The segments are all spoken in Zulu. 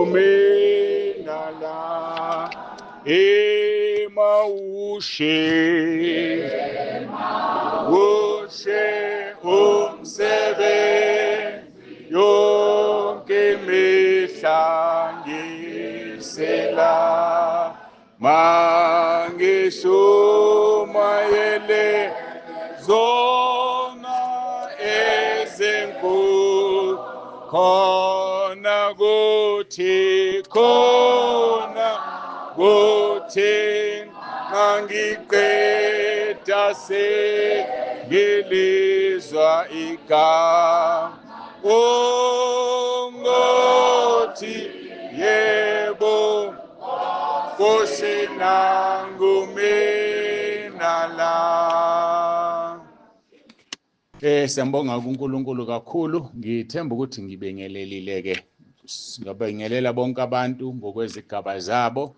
Mina la emawushe ushe umsebenzi yonke imihla ngisela mangishumayele zona ezinkulu khona kuthi khona kuthi mangiqeda sengilizwa igama ungothi yebo Nkosi nangu mina la. Siyambonga kuNkulunkulu kakhulu. Ngithemba ukuthi ngibingelelile ke, ngabingelela bonke abantu ngokwezigaba zabo.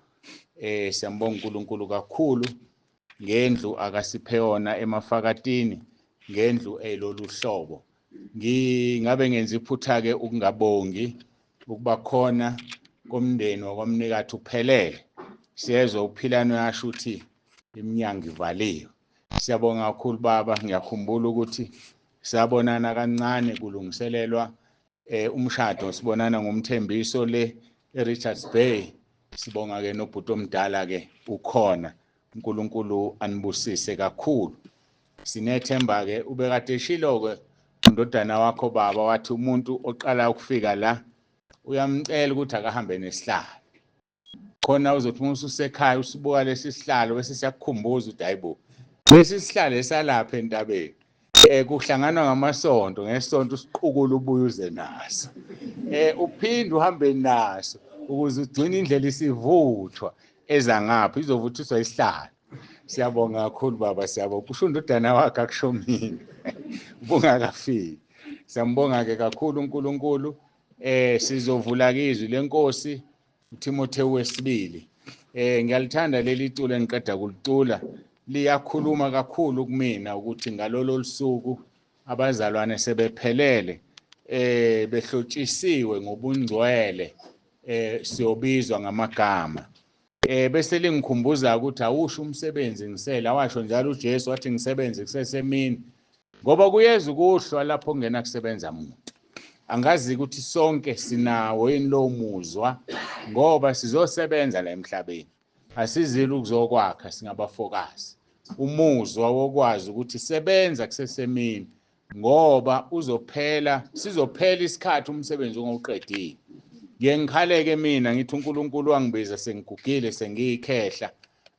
Siyambonga uNkulunkulu kakhulu ngendlu akasiphe yona emafakatini, ngendlu elolu hlobo. Ngingabe ngenza iphutha ke ukungabongi ukuba khona komndeni wakwamnikathi uphelele. Siyezwa uphilano yasho ukuthi iminyango ivaliwe. Siyabonga kakhulu baba. Ngiyakhumbula ukuthi sabonana kancane kulungiselelwa umshado, sibonana ngomthembiso le eRichards Bay. Sibonga ke nobhuti omdala ke ukhona. uNkulunkulu anibusise kakhulu. Sinethemba ke ubekade eshilo ke undodana wakho baba, wathi umuntu oqala ukufika la uyamcela ukuthi akahambe nesihlalo. Khona uzothi uma ususekhaya usibuka lesi sihlalo bese siyakukhumbuza ukuthi hayibo lesi sihlalo esalapha entabeni. Kuhlanganwa ngamasonto, ngesonto usiqukula ubuye uze naso. Uphinde uhambe naso ukuze ugcine indlela isivuthwa eza ngapha izovuthiswa isihlalo. Siyabonga kakhulu baba, siyabonga. Kusho undodana wakhe akusho mina ubungakafiki. Siyambonga ke kakhulu uNkulunkulu. Sizovula izwi lenkosi uTimotheo wesibili. Ngiyalithanda leli culo engiqeda kulicula, liyakhuluma kakhulu kumina ukuthi ngalolo lusuku abazalwane sebephelele behlotshisiwe ngobungcwele siyobizwa ngamagama. Bese lingikhumbuza ukuthi awusho umsebenzi ngisela, washo njalo uJesu wathi ngisebenze kusesemini, ngoba kuyeza ukuhlwa lapho kungena kusebenza muntu. Angazi ukuthi sonke sinawo yini lowo muzwa, ngoba sizosebenza la emhlabeni, asizile ukuzokwakha, singabafokazi. Umuzwa wokwazi ukuthi sebenza kusesemini, ngoba uzophela, sizophela isikhathi umsebenzi ungawuqedile. Ngiye ngikhaleke mina ngithi uNkulunkulu wangibiza sengigugile sengiyikhehla,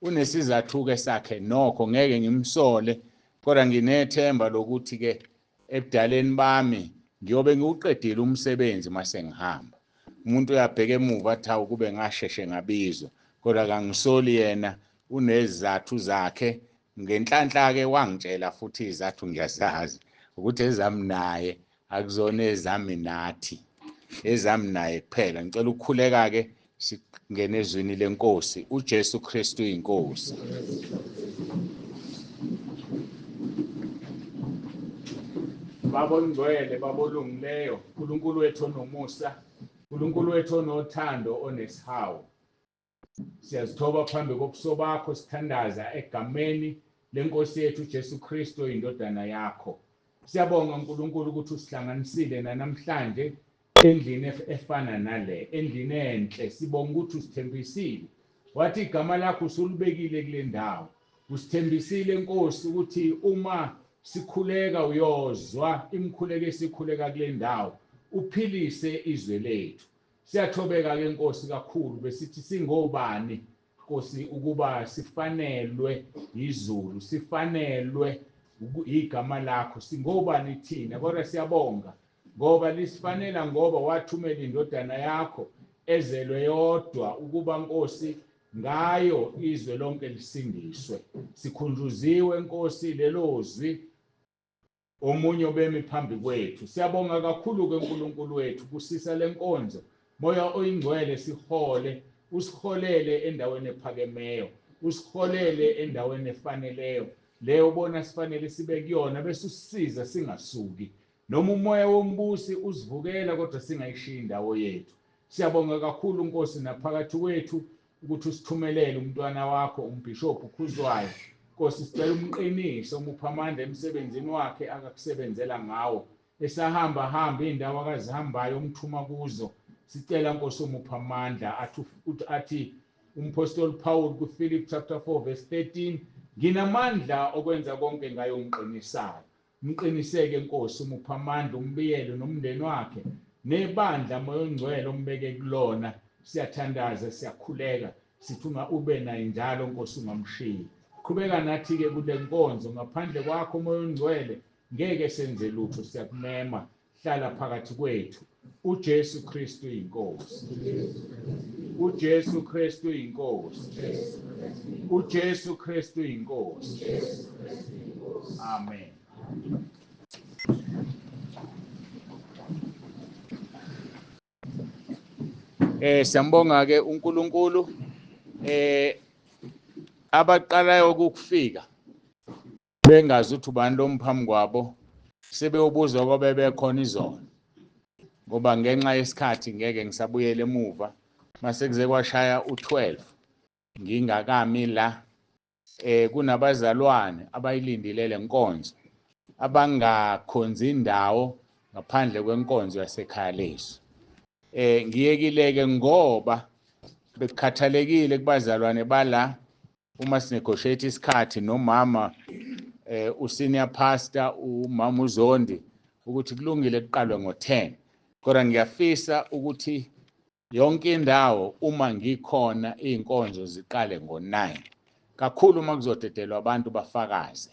unesizathu-ke sakhe nokho ngeke ngimsole, kodwa nginethemba lokuthi-ke ebudaleni bami ngiyobe ngiwuqedile umsebenzi mase ngihamba. Umuntu uyabheka emuva athi hawu kube ngasheshe ngabizwa, kodwa kangisoli yena, unezizathu zakhe. Ngenhlanhla-ke wangitshela futhi izizathu ngiyazazi ukuthi ezami naye akuzona ezami nathi, ezami naye kuphela. Ngicela ukukhuleka-ke singene ezwini lenkosi. uJesu Kristu inkosi. Baba ongcwele, Baba olungileyo, uNkulunkulu wethu onomusa, uNkulunkulu wethu onothando onesihawu, siyazithoba phambi kobuso bakho, sithandaza egameni lenkosi yethu uJesu Kristu indodana yakho. Siyabonga uNkulunkulu ukuthi usihlanganisile namhlanje endlini efana nale, endlini enhle. Sibonga ukuthi usithembisile, wathi igama lakho usulibekile kule ndawo. Usithembisile Nkosi ukuthi uma sikhuleka uyozwa imikhuleko esikhuleka kule ndawo, uphilise izwe lethu. Siyathobeka ke Nkosi kakhulu, besithi singobani Nkosi ukuba sifanelwe izulu, sifanelwe igama lakho, singobani thina? Kodwa siyabonga ngoba lisifanela, ngoba wathumela indodana yakho ezelwe yodwa ukuba Nkosi ngayo izwe lonke lisindiswe. Sikhunjuziwe Nkosi lelo zwi omunye obemi phambi kwethu. Siyabonga kakhulu ke uNkulunkulu wethu kusisa lenkonzo. Moya oyingcwele sihole, usiholele endaweni ephakemeyo, usiholele endaweni efaneleyo leyo ubona sifanele sibe kuyona, bese usisiza singasuki. Noma umoya wombusi usivukela kodwa singayishiyi indawo yethu. Siyabonga kakhulu Nkosi naphakathi kwethu ukuthi usithumelele umntwana wakho uMbishop Khuzwayo. Nkosi, sicela umqinise, umuphe amandla emsebenzini wakhe akakusebenzela ngawo. Esahamba hamba indawo akazihambayo umthuma kuzo. Sicela Nkosi umuphe amandla. Athi uMpostoli Paul kuPhilip chapter 4 verse 13, nginamandla okwenza konke ngayo ngiqinisayo. Mqiniseke Nkosi, umuphe amandla, umbiyele nomndeni wakhe nebandla Moya oNgcwele ombeke kulona. Siyathandaza, siyakhuleka, sithi ube naye njalo Nkosi, ungamshiyi. Qhubeka nathi ke kule nkonzo, ngaphandle kwakho Moya oNgcwele ngeke senze lutho. Siyakumema, hlala phakathi kwethu. uJesu Kristu inkosi. uJesu Kristu inkosi. uJesu Kristu inkosi. Amen. Siyambonga ke uNkulunkulu. Abaqalayo ukufika bengazi ukuthi ubani lo mphambi kwabo, sebeyobuza kwabe bekhona izolo, ngoba ngenxa yesikhathi ngeke ngisabuyele emuva. Mase kuze kwashaya u12 ngingakami la. Kunabazalwane abayilindile lenkonzo, abangakhonzi indawo ngaphandle kwenkonzo yasekhaya lethu. Ngiyekileke ngoba bekukhathalekile kubazalwane bala uma sinegotiate isikhathi nomama usenior pastor umama uZondi ukuthi kulungile kuqalwe ngo10. Kodwa ngiyafisa ukuthi yonke indawo uma ngikhona inkonzo ziqale ngo9, kakhulu uma kuzodedelwa abantu bafakaze,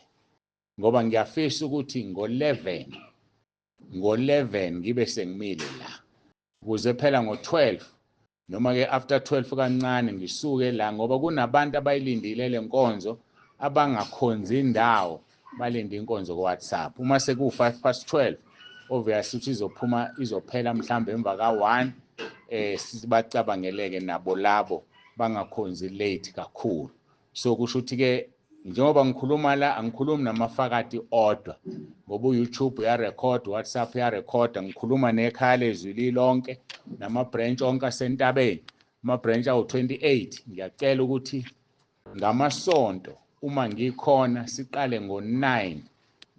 ngoba ngiyafisa ukuthi ngo11 ngibe sengimile la, ukuze phela ngo12 noma ke after 12 kancane ngisuke la, ngoba kunabantu abayilindile lenkonzo abangakhonzi indawo, balinde inkonzo ku WhatsApp. Uma seku 12:05 obviously ukuthi izophuma, izophela mhlambe emva ka1. Sibacabangeleke nabo labo bangakhonzi late kakhulu. So kusho ukuthi ke njengoba ngikhuluma la, angikhulumi namafakati odwa, ngoba uYouTube uyarecord, WhatsApp uyarecord. Ngikhuluma nekhaya lezwi lilonke nama branch onke asentabeni, ama branch awu28. Ngiyacela ukuthi ngamasonto uma ngikhona siqale ngo9,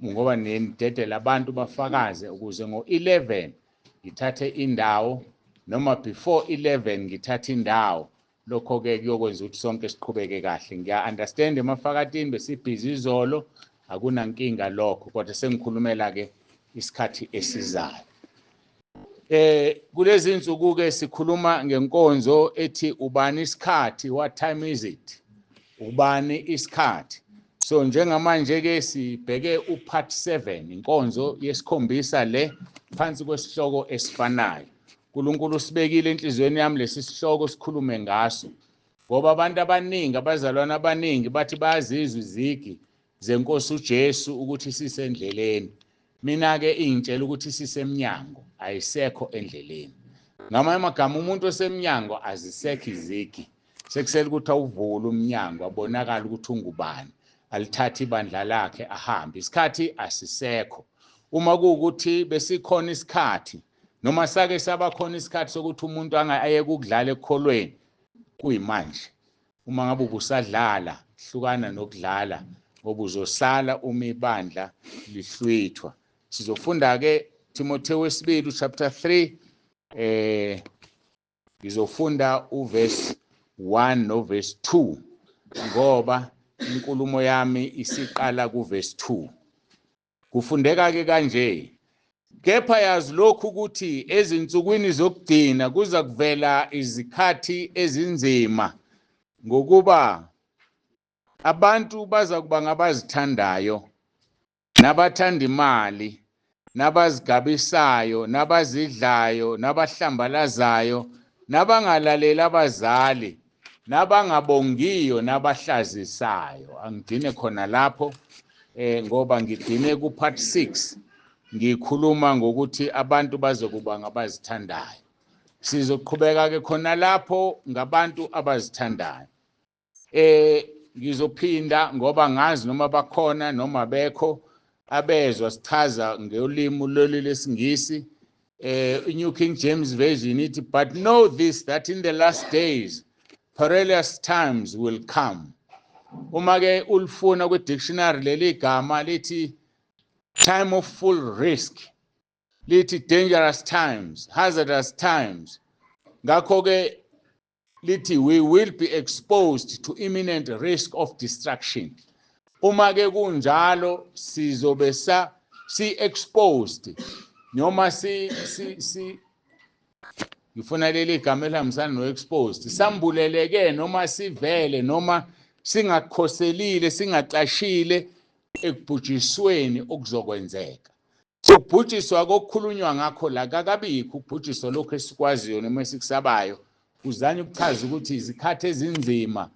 ngoba nidedela abantu bafakaze, ukuze ngo11 ngithathe indawo, noma before 11 ngithathe indawo. Lokho ke kuyokwenza ukuthi sonke siqhubeke kahle. Ngiya understand emafakatini besibhizi izolo, akunankinga lokho, kodwa sengikhulumela ke isikhathi esizayo. Kulezi insuku ke sikhuluma ngenkonzo ethi ubani isikhathi, what time is it? Ubani isikhathi? So njengamanje ke sibheke upart 7, inkonzo yesikhombisa le, phansi kwesihloko esifanayo. uNkulunkulu usibekile enhliziyweni yami lesi sihloko sikhulume ngaso, ngoba abantu abaningi, abazalwane abaningi bathi bayazizwa izigi zenkosi uJesu ukuthi sisendleleni. Mina ke ingitshela ukuthi sisemnyango, ayisekho endleleni. Ngamanye amagama, umuntu osemnyango azisekho izigi, sekusele ukuthi awuvule umnyango abonakala ukuthi ungubani, alithathe ibandla lakhe ahambe. Isikhathi asisekho. Uma kuwukuthi besikhona isikhathi, noma sake saba khona isikhathi sokuthi umuntu ayeke ukudlala ekukholweni, kuyimanje. Uma ngabe ubusadlala, hlukana nokudlala, ngoba uzosala uma ibandla lihlwithwa. Sizofunda ke Timotheo wesibili chapter 3, ngizofunda uverse 1 no verse 2, ngoba inkulumo yami isiqala kuverse 2. Kufundeka ke kanje: kepha yazi lokhu ukuthi ezinsukwini zokugcina kuza kuvela izikhathi ezinzima, ngokuba abantu baza kuba ngabazithandayo, nabathanda imali, nabazigabisayo, nabazidlayo, nabahlambalazayo, nabangalaleli abazali, nabangabongiyo, nabahlazisayo. Angigcine khona lapho, ngoba ngigcine ku part 6 ngikhuluma ngokuthi abantu bazokuba ngabazithandayo. Sizoqhubeka ke khona lapho ngabantu abazithandayo. Ngizophinda ngoba ngazi noma bakhona noma bekho abezwa sichaza ngolimi lolu lesingisi. New King James Version ithi, "But know this, that in the last days perilous times will come." Uma ke ulifuna kwi dictionary leli gama, lithi time of full risk, lithi dangerous times, hazardous times. Ngakho ke lithi we will be exposed to imminent risk of destruction. Uma ke kunjalo, sizobe sa si exposed noma si ngifuna leli gama elihambisana no-exposed, sambuleleke noma sivele noma singakhoselile, singacashile ekubhujisweni okuzokwenzeka. Ukubhujiswa kokukhulunywa ngakho la kakabikho ukubhujiswa lokhu esikwaziyo noma esikusabayo. Kuzanye ukuchaza ukuthi izikhathi ezinzima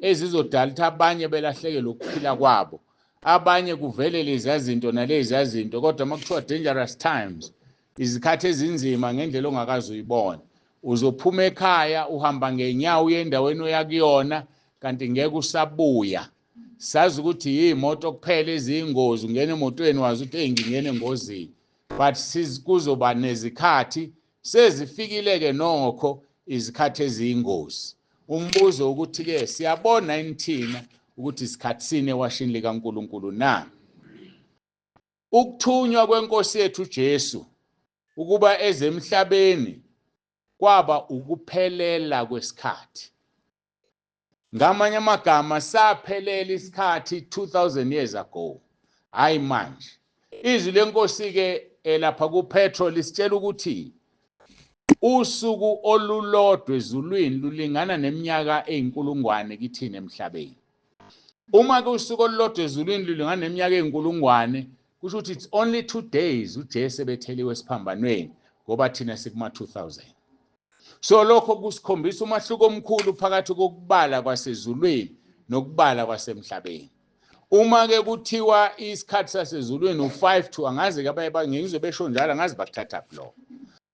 ezizodala ukuthi abanye belahlekelwe ukuphila kwabo, abanye kuvele leziya zinto naleziya zinto. Kodwa uma kuthiwa dangerous times, izikhathi ezinzima ngendlela ongakaze uyibone. Uzophuma ekhaya, uhamba ngenyawo, uye endaweni oya kuyona, kanti ngeke usabuya. Sazi ukuthi yimoto kuphela eziyingozi, ungena emotweni wazi ukuthi hey, ngingena engozini. But kuzoba nezikhathi, sezifikile-ke nokho izikhathi eziyingozi. Umbuzo ukuthi-ke siyabona yini thina ukuthi isikhathi sini ewashini likaNkulunkulu na? Ukuthunywa kwenkosi yethu uJesu ukuba eze emhlabeni kwaba ukuphelela kwesikhathi. Ngamanye amagama, saphelela isikhathi 2000 years ago, hayi manje. Izwi lenkosi ke elapha kuPetro lisitshela ukuthi usuku olulodwa ezulwini lulingana neminyaka eyinkulungwane kithina emhlabeni. Uma ke usuku olulodwa ezulwini lulingana neminyaka eyinkulungwane, kusho ukuthi it's only 2 days uJesu ebetheliwe esiphambanweni, ngoba thina sikuma 2000. So lokho kusikhombisa umahluko omkhulu phakathi kokubala kwasezulwini nokubala kwasemhlabeni. Uma ke kuthiwa isikhathi sasezulwini u5 to, angazi ke, abaye ngizwe besho njalo, angazi bakuthatha lokho.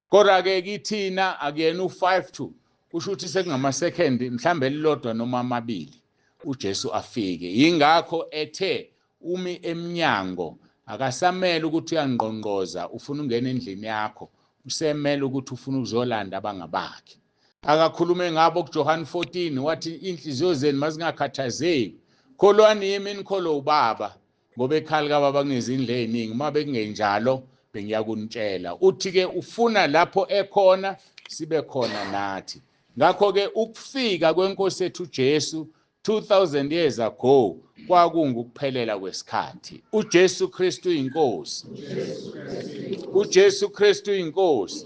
Kodwa ke kithina akuyena u5 to, kusho ukuthi sekungama second mhlambe elilodwa noma amabili uJesu afike. Yingakho ethe umi eminyango, akasamele ukuthi uyangqongqoza ufuna ungena endlini yakho, usemele ukuthi ufuna ukuzolanda abangabakhe. Akakhulume ngabo kuJohn 14, wathi inhliziyo zenu mazingakhathazeki, kholwani yimi, nikholo ubaba, ngoba ekhaya likababa kunezindlu ey'ningi, uma bekungenjalo bengiyakunitshela. Uthi-ke ufuna lapho ekhona sibe khona nathi. Ngakho-ke ukufika kwenkosi ethu uJesu 2000 years ago kwakungukuphelela kwesikhathi. UJesu Kristu inkosi, uJesu Kristu inkosi,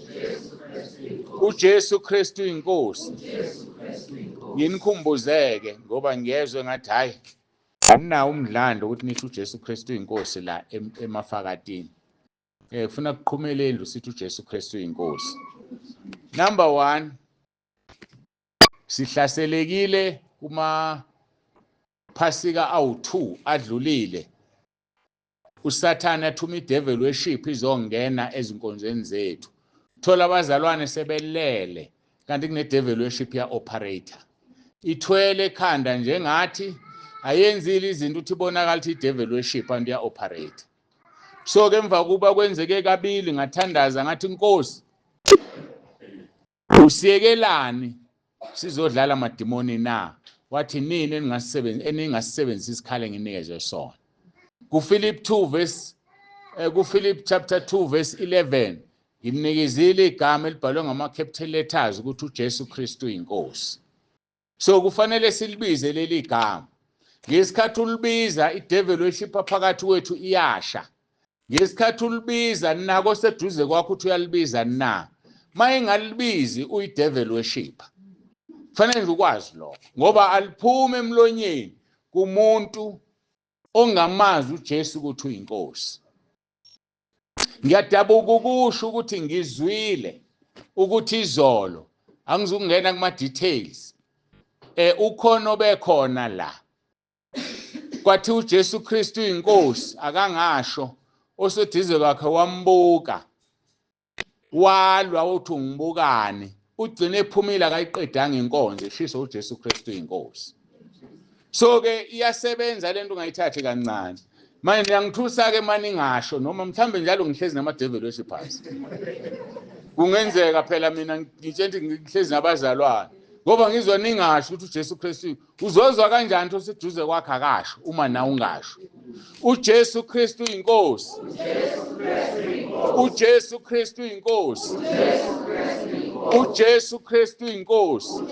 uJesu Kristu inkosi. Nginikhumbuzeke ngoba ngiyezwe ngathi hayi, aninawo umdlandla ukuthi nisho uJesu Kristu inkosi la emafakatini. Kufuna kuqhumele indlu sithi uJesu Kristu inkosi. Number 1, sihlaselekile kuma Phasika awu2 adlulile. USathane athuma idevil worship izongena ezinkonzweni zethu. Thola abazalwane sebelele, kanti kune devil worship ya operator. Ithwele ekhanda njengathi ayenzile izinto, uthi ibonakala ukuthi i-devil worship anti ya operate. So ke emva kuba kwenzeke kabili, ngathandaza ngathi, "Inkosi, usiyekelani sizodlala amadimoni na?" Wathi, "Nini eningasebenzisa eningasebenzisa isikhali nginikezwe sona." KuPhilip 2 verse kuPhilip chapter 2 verse 11, ngimnikezile igama elibhalwe ngama capital letters ukuthi uJesu Kristu uyinkosi. So kufanele silibize leli gama. Ngesikhathi ulibiza, idevil worship phakathi kwethu iyasha. Ngesikhathi ulibiza, nako seduze kwakho uthi uyalibiza na? Mayingalibizi, uyi-devil worshipper. Kufanele nje ukwazi lokho, ngoba aliphume emlonyeni kumuntu ongamazi uJesu ukuthi uyinkosi. Ngiyadabuka ukusho ukuthi ngizwile ukuthi izolo, angizukungena kuma details, ukhona obekhona la, kwathi uJesu Kristu inkosi akangasho, oseduze kwakhe wambuka, walwa, uthi ungibukani. Ugcine ephumile, akayiqedanga inkonzo, eshiso uJesu Kristu inkosi. So ke iyasebenza lento, ungayithathi kancane. Manje niyangithusa ke mani, ngingasho noma mhlambe njalo ngihlezi nama devil worshippers. Kungenzeka phela mina ngitshela ngihlezi nabazalwane ngoba ngizwa ningasho ukuthi uJesu Kristu uzozwa kanjani ukuthi useduze kwakhe akasho uma nawe ungasho. uJesu Kristu inkosi. uJesu Kristu inkosi. uJesu Kristu inkosi.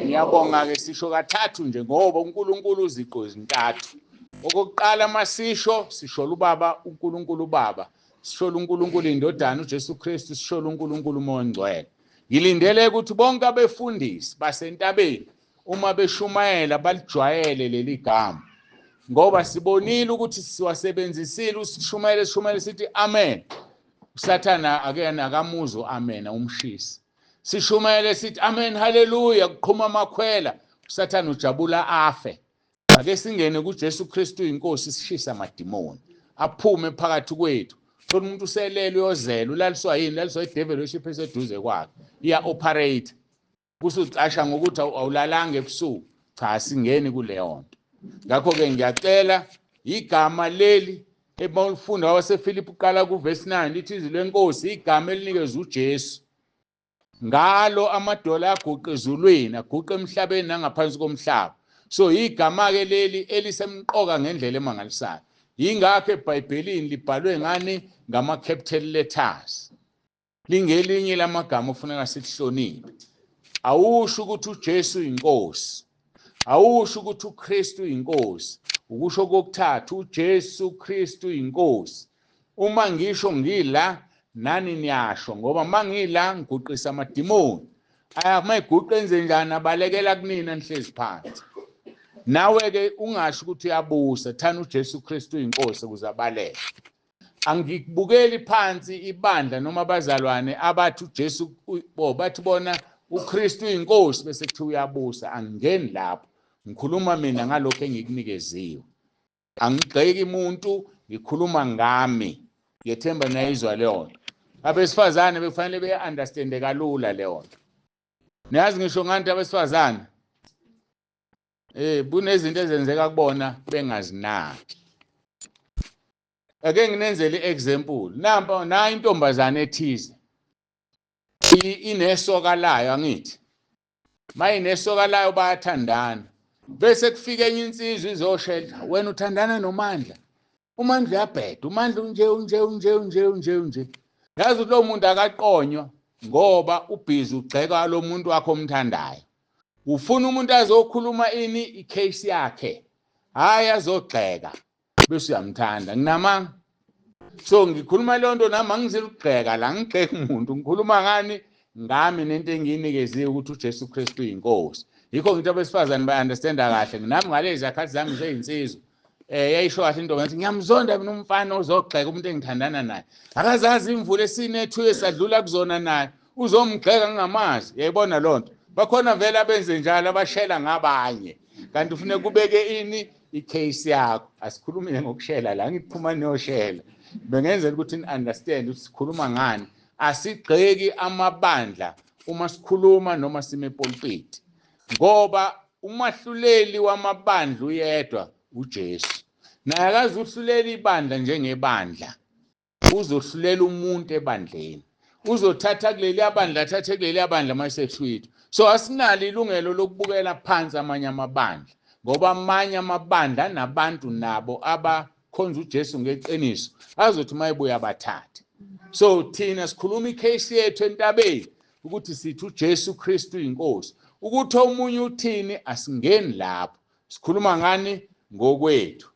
Ngiyabonga ke sisho kathathu nje ngoba uNkulunkulu uziqo ezintathu. Okokuqala masisho sisho ubaba uNkulunkulu ubaba, sisho uNkulunkulu indodana uJesu Kristu, sisho uNkulunkulu uMoya oNgcwele. Ngilindele ukuthi bonke abefundisi basentabeni uma beshumayela balijwayele leli gama, ngoba sibonile ukuthi siwasebenzisile. Usishumayele sishumayele sithi amen, uSathana akena akamuzo amen umshisi. Sishumayele sithi amen haleluya, kuqhuma amakhwela, uSathana ujabula afe. Ake singene kuJesu Kristu inkosi, sishisa amadimoni aphume phakathi kwethu. Thola umuntu uselele uyozela, ulaliswa yini? Ulaliswa idevil worship eseduze kwakhe, iya operate kusucasha ngokuthi awulalanga ebusuku. Cha, singeni kuleyo nto. Ngakho ke ngiyacela igama leli ebawufunda waseFilipi uqala kuverse 9 lithi izwi lenkosi igama elinikezwe uJesu, ngalo amadola aguqa ezulwini, aguqa emhlabeni nangaphansi komhlaba. So igama ke leli elisemqoka ngendlela emangalisayo. Yingakho eBhayibhelini libhalwe ngani? Ngama capital letters. Lingelinye lamagama ofuneka silihloniphe. Awusho ukuthi uJesu inkosi, awusho ukuthi uKristu inkosi. Ukusho kokuthathu uJesu Kristu inkosi. Uma ngisho ngila nani niyasho, ngoba mangila ngiguqisa amadimoni. Aya mayiguqa enze njani? Abalekela kunina nihlezi phansi. Nawe ke ungasho ukuthi uyabusa, thana uJesu Kristu inkosi ukuze abaleke. Angikubukeli phansi ibandla noma abazalwane abathi uJesu bathi bona uKristu inkosi bese kuthiwa uyabusa. Angingeni lapho, ngikhuluma mina ngalokho engikunikeziwe. Angigxeki umuntu, ngikhuluma ngami. Ngiyethemba niyayizwa leyo nto. Abesifazane bekufanele be-understande kalula leyo nto. Niyazi ngisho nganti abesifazane kunezinto ezenzeka kubona bengazinaki. Ake nginenzele i-example. Nampa na intombazane ethize inesoka layo, angithi mayinesoka layo bayathandana, bese kufika enye insizwa izoshela, wena uthandana noMandla, uMandla uyabheda, uMandla unje unje unje unje unje unje. Yazi ukuthi lo muntu akaqonywa ngoba ubhizi ugxeka lo muntu wakho omthandayo. Ufuna umuntu azokhuluma ini icase yakhe, hayi azogxeka bese uyamthanda. Nginamanga. So ngikhuluma leyo nto nami angizile ukugxeka la, ngigxeka umuntu, ngikhuluma ngani? Ngami nento engiyinikeziwe ukuthi uJesu Kristu uyinkosi. Yikho ngithi abesifazane ba-understanda kahle. Nami ngalezi zakhathi zami ngiseyinsizwa, yayisho kahle into ngathi ngiyamzonda mina umfana ozogxeka umuntu engithandana naye, akazazi imvula esinethu esadlula kuzona naye uzomgxeka ngingamazi. Yayibona loo nto. Bakhona vele abenze njalo, abashela ngabanye, kanti ufune kubeke ini icase yakho. Asikhulumile ngokushela la, ngiphuma niyoshela, bengenzela ukuthi ni-understand ukuthi sikhuluma ngani. Asigxeki amabandla uma sikhuluma noma sime epulpit, ngoba umahluleli wamabandla uyedwa, uJesu. Naye akazuhlulela ibandla njengebandla, uzohlulela umuntu ebandleni. Uzothatha kuleli bandla athathe kuleli bandla mayesehlwitha. So asinalo ilungelo lokubukela phansi amanye amabandla, ngoba amanye amabandla anabantu nabo abakhonza uJesu ngeqiniso, azothi mayebuya abathathe. So thina sikhuluma icase yethu entabeni ukuthi sithi uJesu Kristu inkosi. Ukuthi omunye uthini asingeni lapho, sikhuluma ngani? Ngokwethu.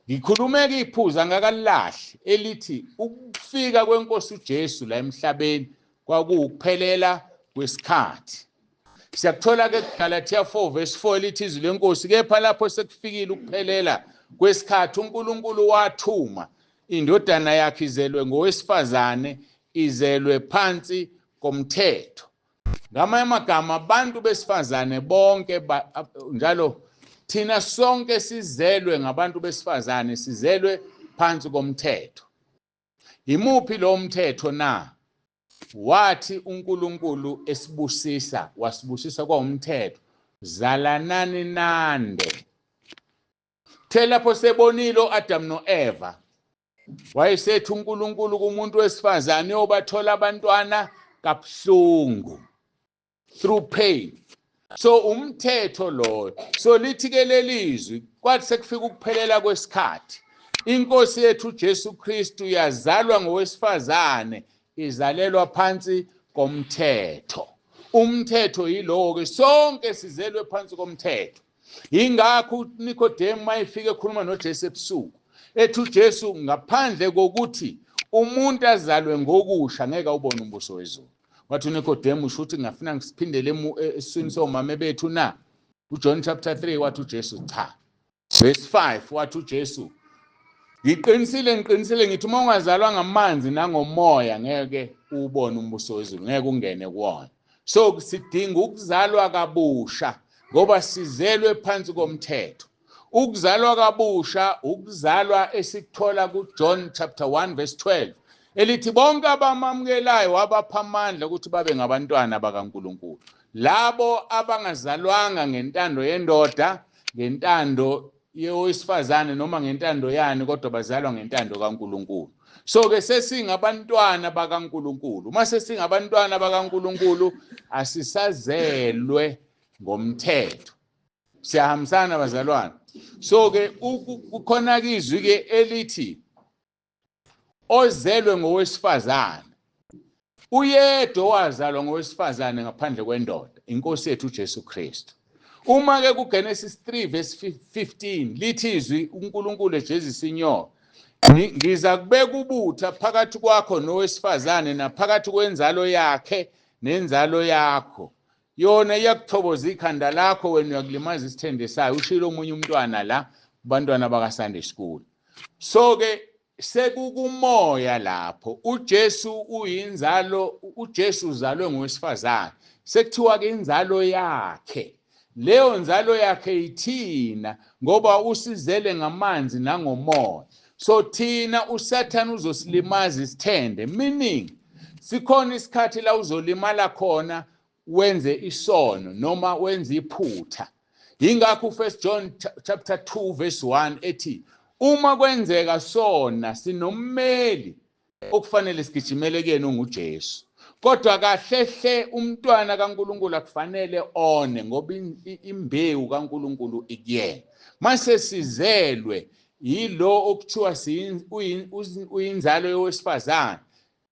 Ngikhulume-ke iphuzu angakalilahli elithi ukufika kwenkosi uJesu la emhlabeni kwakuwukuphelela kwesikhathi. Siyakuthola-ke kuGalathiya 4 verse 4 elithi izwi lenkosi, kepha lapho sekufikile ukuphelela kwesikhathi uNkulunkulu wathuma indodana yakhe izelwe ngowesifazane, izelwe phansi komthetho. Ngamanye amagama abantu besifazane bonke njalo thina sonke sizelwe ngabantu besifazane, sizelwe phansi komthetho. Imuphi lo mthetho na? Wathi uNkulunkulu esibusisa, wasibusisa kwawumthetho, zalanani nande. The lapho sebonile uAdam noEva Wayesethi uNkulunkulu kumuntu wesifazane obathola abantwana kabuhlungu, through pain. So umthetho lo, so lithi ke lelizwi kwathi sekufika ukuphelela kwesikhathi, inkosi yethu uJesu Kristu yazalwa ngowesifazane, izalelwa phansi komthetho. Umthetho yilowo ke, sonke sizelwe phansi komthetho. Yingakho uNikodemu mayefika ekhuluma noJesu ebusuku, ethi uJesu ngaphandle kokuthi umuntu azalwe ngokusha ngeke awubone umbuso wezulu. Wathi uNikodemu, usho ukuthi ngingafuna ngisiphindele esiswini somama bethu na? UJohn chapter 3 wathi uJesu cha. Verse 5 wathi uJesu, ngiqinisile ngiqinisile ngithi uma ungazalwa ngamanzi nangomoya ngeke ubone umbuso wezulu, ngeke ungene kuwona. So sidinga ukuzalwa kabusha ngoba sizelwe phansi komthetho. Ukuzalwa kabusha ukuzalwa esikuthola kuJohn chapter 1 verse 12 elithi bonke abamamukelayo wabapha amandla ukuthi babe ngabantwana bakaNkulunkulu. Labo abangazalwanga ngentando yendoda, ngentando yowesifazane noma ngentando yani, kodwa bazalwa ngentando kaNkulunkulu. So ke sesingabantwana bakaNkulunkulu. Uma sesingabantwana bakaNkulunkulu asisazelwe ngomthetho. Siyahambisana bazalwane. So ke kukhona izwi ke elithi ozelwe ngowesifazane uyedwa owazalwa ngowesifazane ngaphandle kwendoda, inkosi yethu uJesu Kristu. Uma ke kuGenesis 3 verse 15 lithi izwi uNkulunkulu ejezisa inyoka, ngiza kubeka ubutha phakathi kwakho nowesifazane naphakathi kwenzalo yakhe nenzalo yakho, yona iyakuthoboza ikhanda lakho, wena uyakulimaza isithende sayo. Ushilo omunye umntwana la kubantwana baka Sunday school. So ke sekukumoya lapho uJesu uyinzalo, uJesu uzalwe ngowesifazane, sekuthiwa ke inzalo yakhe, leyo nzalo yakhe ithina ngoba usizele ngamanzi nangomoya. So thina uSathane uzosilimaza isithende, meaning sikhona isikhathi la uzolimala khona wenze isono noma wenze iphutha. Yingakho uFirst John chapter 2 verse 1 ethi uma kwenzeka sona sinommeli okufanele sigijimele kuyena onguJesu. Kodwa kahle hle umntwana kaNkulunkulu akufanele one ngoba imbewu kaNkulunkulu ikuyena. Mase sizelwe yilo okuthiwa uyinzalo yowesifazane,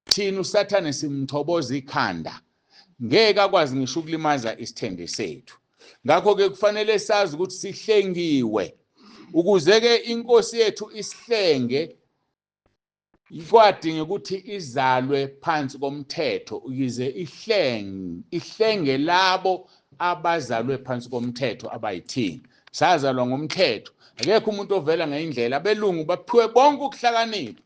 thina uSathane simthoboza ikhanda, ngeke akwazi ngisho ukulimaza isithende sethu. Ngakho ke kufanele sazi ukuthi sihlengiwe ukuze ke inkosi yethu isihlenge. Kwadinga ukuthi izalwe phansi komthetho ukuze ihlenge labo abazalwe phansi komthetho abayithini. Sazalwa ngomthetho, akekho umuntu ovela ngendlela. Abelungu baphiwe bonke ukuhlakanipha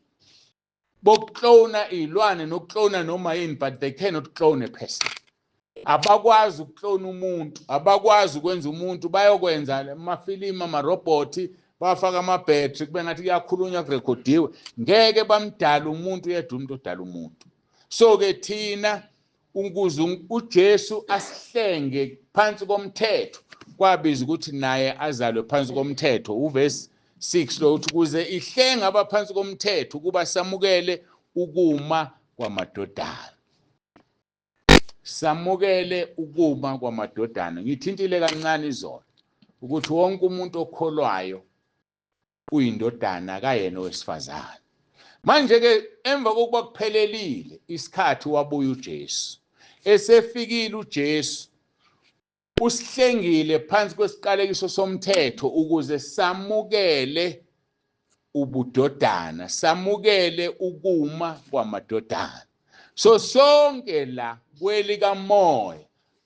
bokuklona izilwane nokuklona noma yini, but they cannot clone a person. Abakwazi ukuklona umuntu, abakwazi ukwenza umuntu. Bayokwenza amafilimu, amarobhothi, bafaka amabhetri kube ngathi kuyakhulunywa kurekhodiwe, ngeke bamdala umuntu, yedwa umuntu odala umuntu. So ke thina ukuze uJesu asihlenge phansi komthetho kwabiza ukuthi naye azalwe phansi komthetho. Uverse 6 lo uthi ukuze ihlenge abaphansi komthetho ukuba samukele ukuma kwamadodana. Samukele ukuma kwamadodana. Ngithintile kancane izolo ukuthi wonke umuntu okholwayo uyindodana kayena owesifazane. Manje ke emva kokuba kuphelelile isikhathi wabuya uJesu. Esefikile uJesu usihlengile phansi kwesiqalekiso somthetho ukuze samukele ubudodana, samukele ukuma kwamadodana. So sonke la kwelikamoya,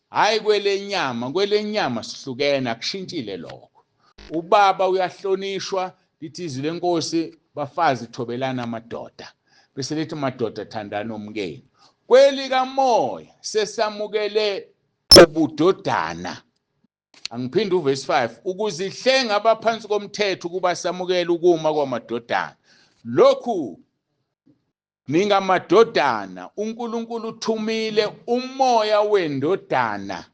hayi kwelenyama. Kwelenyama sihlukene, akushintshile lokho. Ubaba uyahlonishwa, lithi izwi lenkosi, bafazi thobelana amadoda, bese lithi madoda thandana omkenu. Kwelikamoya sesamukele ubudodana. Angiphinde uverse 5, ukuzihlenga abaphansi komthetho ukuba samukele ukuma kwamadodana. Lokhu ningamadodana, uNkulunkulu uthumile umoya wendodana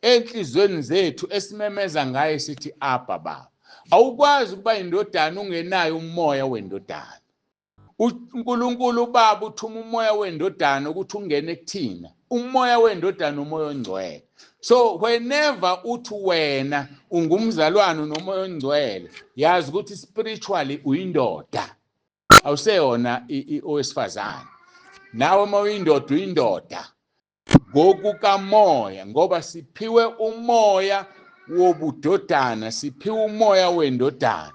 enhlizweni zethu esimemeza ngaye sithi Abba Baba. Awukwazi ukuba indodana ungenayo umoya wendodana. uNkulunkulu uBaba uthuma umoya wendodana ukuthi ungene kuthina. Umoya wendodana, umoya ongcwele. So whenever uthi wena ungumzalwane nomoya ongcwele, yazi ukuthi spiritually uyindoda, awuseyona owesifazane. Nawe uma uyindoda, uyindoda ngokukamoya, ngoba siphiwe umoya wobudodana, siphiwe umoya wendodana.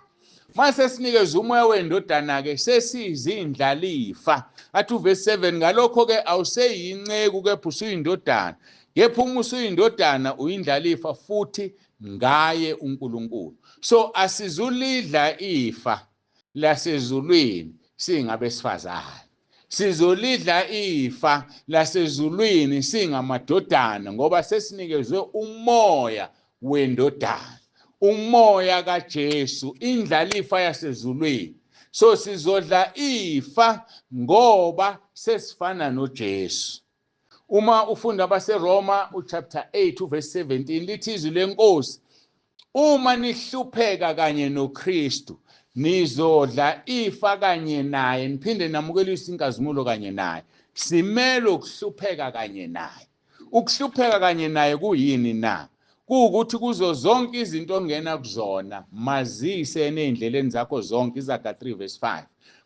Mase sinikeza umoya wendodana-ke, sesiyizindlalifa. Athi uvesi 7, ngalokho-ke awuseyinceku kepha usuyindodana, kepha uma usuyindodana uyindlalifa futhi ngaye uNkulunkulu. So asizulidla ifa lasezulwini singabesifazane, sizolidla ifa lasezulwini singamadodana, ngoba sesinikezwe umoya wendodana, umoya kaJesu, indlalifa yasezulwini. So sizodla ifa ngoba sesifana noJesu. Uma ufunda abaseRoma uchapter 8 uverse 17, lithi izwi lenkosi, uma nihlupheka kanye noKristu nizodla ifa kanye naye, niphinde namukelise inkazimulo kanye naye. Simele ukuhlupheka kanye naye. Ukuhlupheka kanye naye kuyini na? Kuwukuthi kuzo zonke izinto ongena kuzona mazise ezindleleni zakho zonke. Izaga 3 verse 5,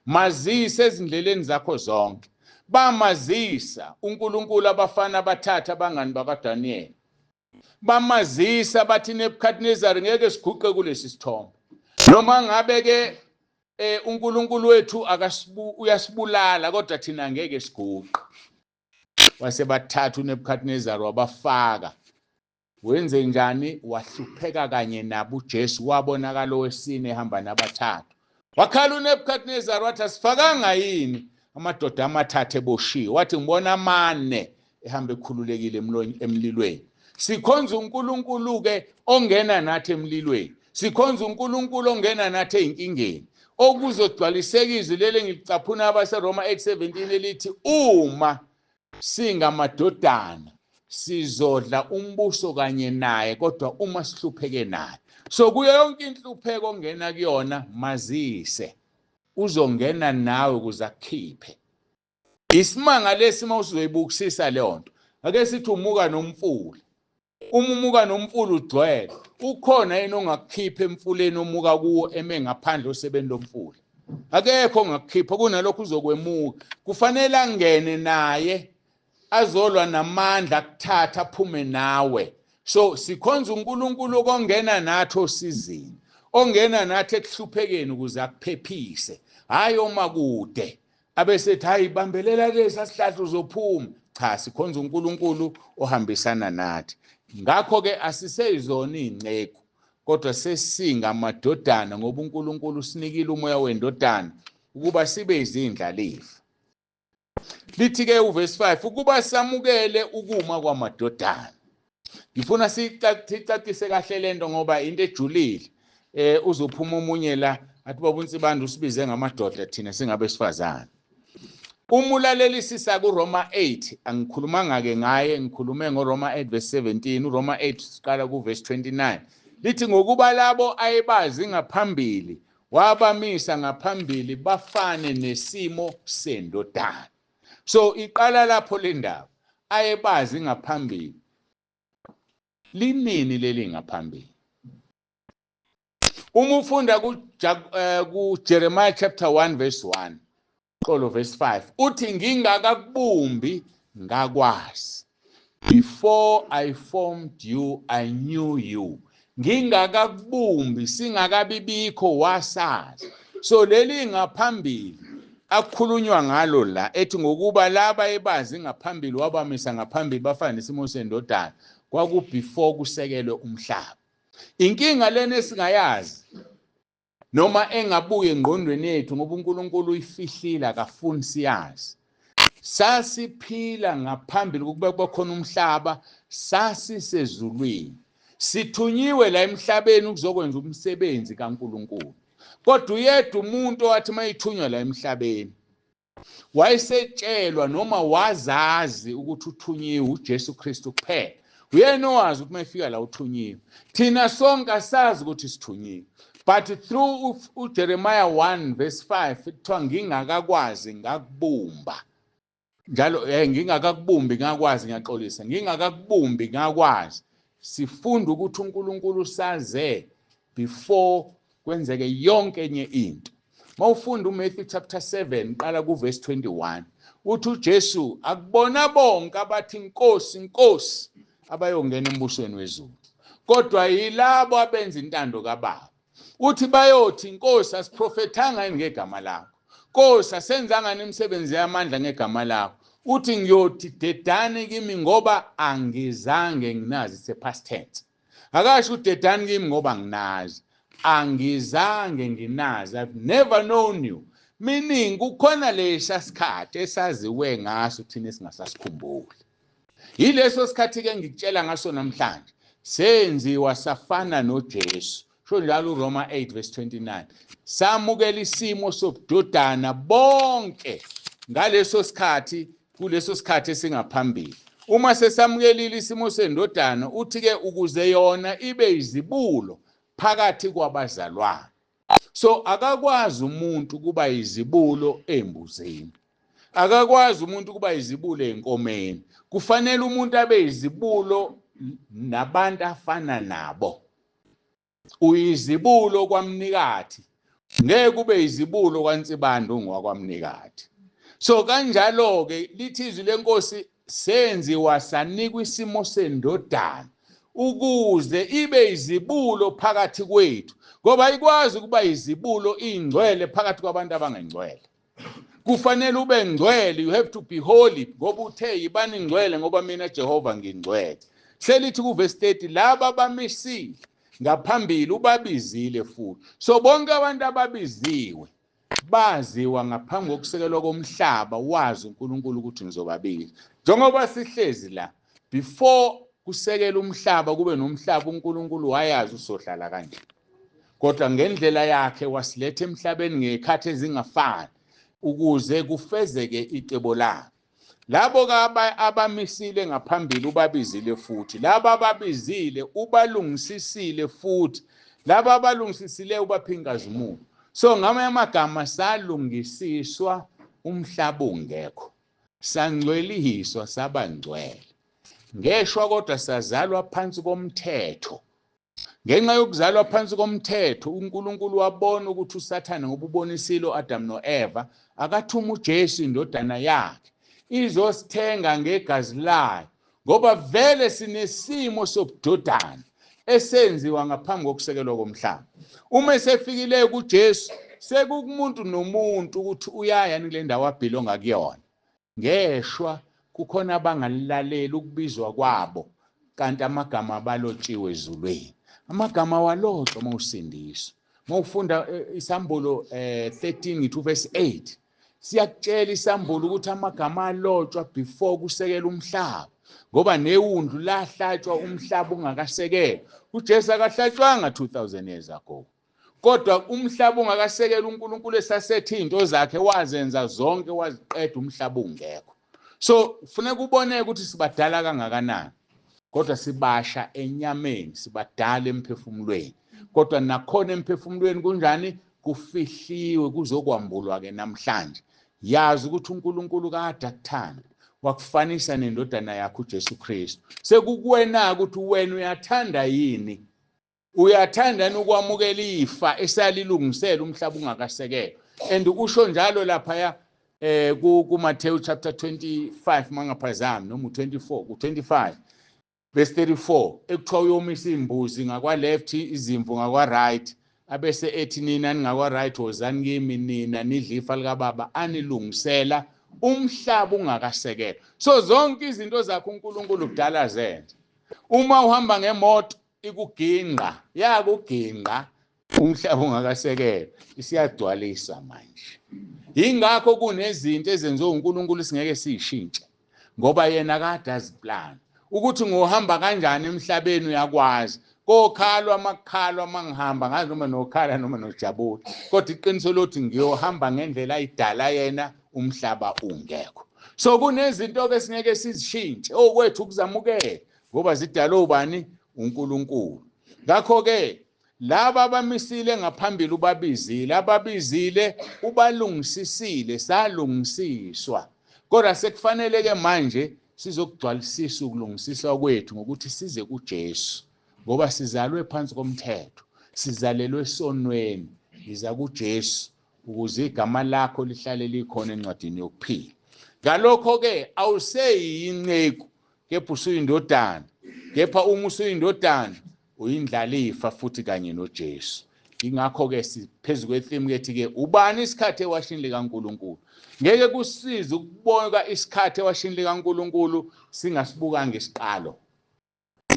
mazise ezindleleni zakho zonke. Bamazisa uNkulunkulu abafana abathathu, abangani bakaDaniel. Bamazisa bathi, Nebuchadnezzar, ngeke siguqe kulesi sithombe, noma ngabe ke uNkulunkulu wethu akasibu uyasibulala, kodwa thina ngeke siguqe. Wase bathatha uNebuchadnezzar wabafaka. Wenze njani? Wahlupheka kanye nabo uJesu, wabonakala owesine ehamba nabathathu. Wakhala uNebuchadnezzar wathi, asifakanga yini amadoda amathathu eboshiwe? Wathi, ngibona amane ehamba ekhululekile emlilweni. Sikhonza uNkulunkulu ke ongena nathi emlilweni, sikhonza uNkulunkulu ongena nathi ezinkingeni, okuzogcwaliseka izwi leli engilicaphuna abaseRoma 8:17 elithi, uma singamadodana sizodla umbuso kanye naye, kodwa uma sihlupheke naye. So kuyo yonke inhlupheko ongena kuyona, mazise, uzongena nawe ukuze akukhiphe. Isimanga lesi uma usuzoyibukisisa leyo nto. Ake sithi umuka nomfula, uma umuka nomfula ugcwele, ukhona yini ongakukhipha emfuleni omuka kuwo eme ngaphandle osebeni lomfula? Akekho ongakukhipha, kunalokho uzokwemuka. Kufanele angene naye azolwa namandla, akuthatha aphume nawe. So sikhonza uNkulunkulu okongena nathi osizini, ongena nathi ekuhluphekeni ukuze akuphephise, hayi oma kude abesethi, hayi, bambelela kulesa sihlahla uzophuma. Cha, sikhonza uNkulunkulu ohambisana nathi. Ngakho ke asiseyizona izinceku, kodwa sesingamadodana, ngoba uNkulunkulu usinikile umoya wendodana ukuba sibe izindlalifa. Lithi ke uverse 5, ukuba samukele ukuma kwamadodana. Ngifuna sicacise kahle lento ngoba into ejulile. Uzophuma omunye la athi, baba uNsibande usibize ngamadoda, thina singabesifazane. Uma ulalelisisa kuRoma 8, angikhulumanga ke ngaye, ngikhulume ngoRoma 8 verse 17. uRoma 8 siqala ku verse 29, lithi, ngokuba labo ayebazi ngaphambili wabamisa ngaphambili bafane nesimo sendodana. So iqala lapho le ndaba, ayebazi ngaphambili. Linini leli ngaphambili? Uma ufunda ku Jeremiah chapter 1 verse 1, xolo, verse 5, uthi, ngingakakubumbi ngakwazi. Before I formed you, I knew you. Ngingakakubumbi, singakabibikho, wasazi. So leli ngaphambili akukhulunywa ngalo la ethi, ngokuba laba ebazi ngaphambili wabamisa ngaphambili bafana nesimo sendodana, kwaku before kusekelwe umhlaba. Inkinga lena esingayazi noma engabuye engqondweni yethu, ngoba uNkulunkulu uyifihlile, akafuni siyazi. Sasiphila ngaphambili kokuba kuba khona umhlaba, sasisezulwini, sithunyiwe la emhlabeni ukuzokwenza umsebenzi kaNkulunkulu. Kodwa uyedwa umuntu owathi mayithunywa la emhlabeni wayesetshelwa noma wazazi ukuthi uthunyiwe, uJesu Kristu kuphela. Uyena owazi ukuthi mayefika la uthunyiwe. Thina sonke asazi ukuthi sithunyiwe. But through uJeremiah 1 verse 5 kuthiwa ngingakakwazi ngakubumba. Njalo ngingakakubumbi ngakwazi, ngiyaxolisa, ngingakakubumbi ngakwazi. Sifunda ukuthi uNkulunkulu saze before kwenzeke yonke enye into. Mawufunda uMatthew chapter 7 qala kuverse 21, uthi uJesu akubona bonke abathi Nkosi Nkosi abayongena embusweni wezulu, kodwa yilabo abenza intando kaBaba. Uthi bayothi Nkosi asiprofethanga yini ngegama lakho? Nkosi asenzanga imisebenzi yamandla ngegama lakho? Uthi ngiyothi dedani kimi ngoba angizange nginazi. It's a past tense. Akasho udedani kimi ngoba nginazi, angizange nginazi, I've never known you. Meaning kukhona lesa sikhathi esaziwe ngaso thina esingasasikhumbuli. Yileso sikhathi ke ngikutshela ngaso namhlanje, senziwa safana noJesu. Sho njalo uRoma 8 verse 29, samukela isimo sobudodana bonke ngaleso sikhathi, kuleso sikhathi esingaphambili. Uma sesamukelile isimo sendodana, uthi ke ukuze yona ibe izibulo phakathi kwabazalwane. So akakwazi umuntu kuba izibulo embuzini, akakwazi umuntu kuba izibulo enkomeni. Kufanele umuntu abe izibulo nabantu afana nabo. Uyizibulo kwamnikathi, ngeke kube izibulo kwaNsibande ungwakwamnikathi. So kanjalo ke lithi izwi lenkosi senziwa sanikwa isimo sendodana ukuze ibe izibulo phakathi kwethu, ngoba ikwazi ukuba izibulo ingcwele phakathi kwabantu abangengcwele. Kufanele ube ngcwele, you have to be holy, ngoba uthe yibani ngcwele ngoba mina Jehova ngingcwele. Selithi kuverse 30 laba bamisile ngaphambili ubabizile futhi. So bonke abantu ababiziwe baziwa ngaphambi kokusekelwa komhlaba, wazi uNkulunkulu ukuthi ngizobabiza. Njengoba sihlezi la, before kusekela umhlaba kube nomhlaba, uNkulunkulu wayazi usohlala kanje. Kodwa ngendlela yakhe wasiletha emhlabeni ngezikhathi ezingafani ukuze kufezeke icebo lakhe. Labo abamisile ngaphambili ubabizile futhi, laba ababizile ubalungisisile futhi, laba abalungisisile ubapha inkazimulo. So ngamanye amagama salungisiswa umhlaba ungekho, sangcweliswa saba ngcwele. Ngeshwa kodwa sazalwa phansi komthetho. Ngenxa yokuzalwa phansi komthetho, uNkulunkulu wabona ukuthi uSathane ngoba ubonisile uAdam noEva, akathuma uJesu indodana yakhe izosithenga ngegazi layo, ngoba vele sinesimo sobudodana esenziwa ngaphambi kokusekelwa komhlaba. Uma esefikile kuJesu, sekukumuntu nomuntu ukuthi uyaya kule ndawo abhilonga kuyona. Ngeshwa kukhona abangalilaleli ukubizwa kwabo, kanti amagama abalotshiwe ezulwini. Amagama walotshwa mawusindiswa. Mawufunda isambulo 13 ngithi verse 8, siyakutshela isambulo ukuthi amagama alotshwa before kusekela umhlaba, ngoba newundlu lahlatshwa umhlaba ungakasekelwa. uJesu akahlatshwanga 2000 years ago, kodwa umhlaba ungakasekelwa uNkulunkulu esasethe izinto zakhe wazenza zonke waziqeda umhlaba ungekho. So kufuneka uboneke ukuthi sibadala kangakanani, kodwa sibasha enyameni, sibadala emphefumulweni. Kodwa nakhona emphefumulweni kunjani? Kufihliwe, kuzokwambulwa ke namhlanje. Yazi ukuthi uNkulunkulu kade akuthanda, wakufanisa nendodana yakhe uJesu Kristu. Sekukuwena ukuthi wena uyathanda yini? Uyathanda yini ukwamukela ifa esalilungisela umhlaba ungakasekelwa? And usho njalo lapha ku Matthew chapter 25 mangaphazami, noma u24, ku25 verse 34, ekuthiwa uyomisa imbuzi ngakwa left, izimvu ngakwa right, abese ethi nina ningakwa right wozani kimi nina nidla ifa likababa anilungisela umhlaba ungakasekelwa. So zonke izinto zakho uNkulunkulu kudala zenza. Uma uhamba ngemoto ikuginqa, yakuginqa umhlaba ungakasekelwa, isiyagcwalisa manje. Yingakho kunezinto ezenziwe uNkulunkulu singeke siyishintshe, ngoba yena kade aziplan ukuthi ngohamba kanjani emhlabeni. Uyakwazi kokhalwa makukhalwa mangihamba ngazi noma nokhala noma nojabula, kodwa iqiniso lothi ngiyohamba ngendlela ayidala yena umhlaba ungekho. So kunezinto ke singeke sizishintshe, okwethu ukuzamukela ngoba zidalwe ubani? uNkulunkulu. Ngakho ke Laba abamisile ngaphambili ubabizile, ababizile ubalungisisile, salungisiswa. Kodwa sekufanele ke manje sizokugcwalisisa ukulungisiswa kwethu ngokuthi size kuJesu, ngoba sizalwe phansi komthetho, sizalelwe esonweni. Yiza kuJesu ukuze igama lakho lihlale likhona encwadini yokuphila. Ngalokho-ke awuseyinceku, kepha usuyindodana, kepha uma usuyindodana uyindlalifa futhi kanye noJesu. Ingakho-ke siphezu kwethimu kethi-ke ubani isikhathi ewashini likaNkulunkulu. Ngeke kusize ukubonka isikhathi ewashini likaNkulunkulu singasibukanga isiqalo.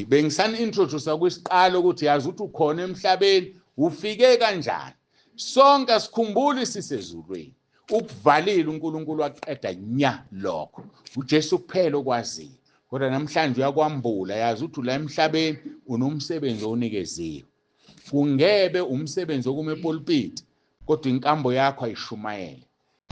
Bengisani-introduce kwisiqalo ukuthi yazi ukuthi ukhona emhlabeni, ufike kanjani. Sonke asikhumbuli sisezulwini. Ukuvalile uNkulunkulu waqeda nya lokho. UJesu kuphela okwaziyo. Kodwa namhlanje uyakwambula, yazi ukuthi la emhlabeni unomsebenzi owunikeziwe. Kungebe umsebenzi okuma epulpiti, kodwa inkambo yakho ayishumayele,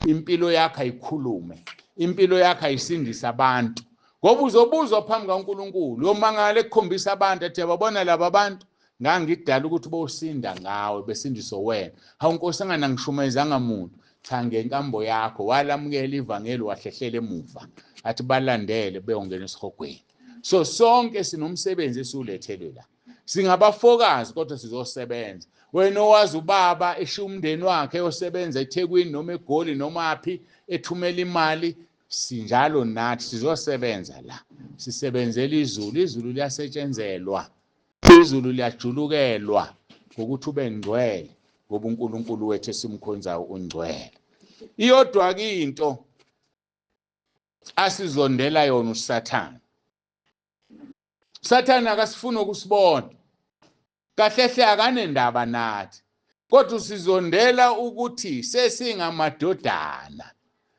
impilo yakho ayikhulume, impilo yakho ayisindise abantu. Ngoba uzobuzwa phambi kaNkulunkulu, uyomangala ekukhombisa abantu athi yababona laba bantu ngangidala ukuthi bosinda ngawe, besindiswe wena. Hawu Nkosi, angana ngishumayezanga muntu. Cha, ngenkambo yakho walamukela ivangeli wahlehlela emuva, athi balandele beyongena esihogweni. So sonke sinomsebenzi esiwulethelwe la, singabafokazi kodwa sizosebenza. Wena owazi ubaba eshiya umndeni wakhe eyosebenza eThekwini noma eGoli noma phi, ethumela imali, sinjalo nathi sizosebenza la, sisebenzela izulu. Izulu liyasetshenzelwa, izulu liyajulukelwa ngokuthi ube ngcwele, ngoba uNkulunkulu wethu esimkhonzayo ungcwele. Iyodwa ke into asizondela yona uSathane. Sathane akasifuni ukusibona, kahle hle akanendaba nathi, kodwa usizondela ukuthi sesingamadodana,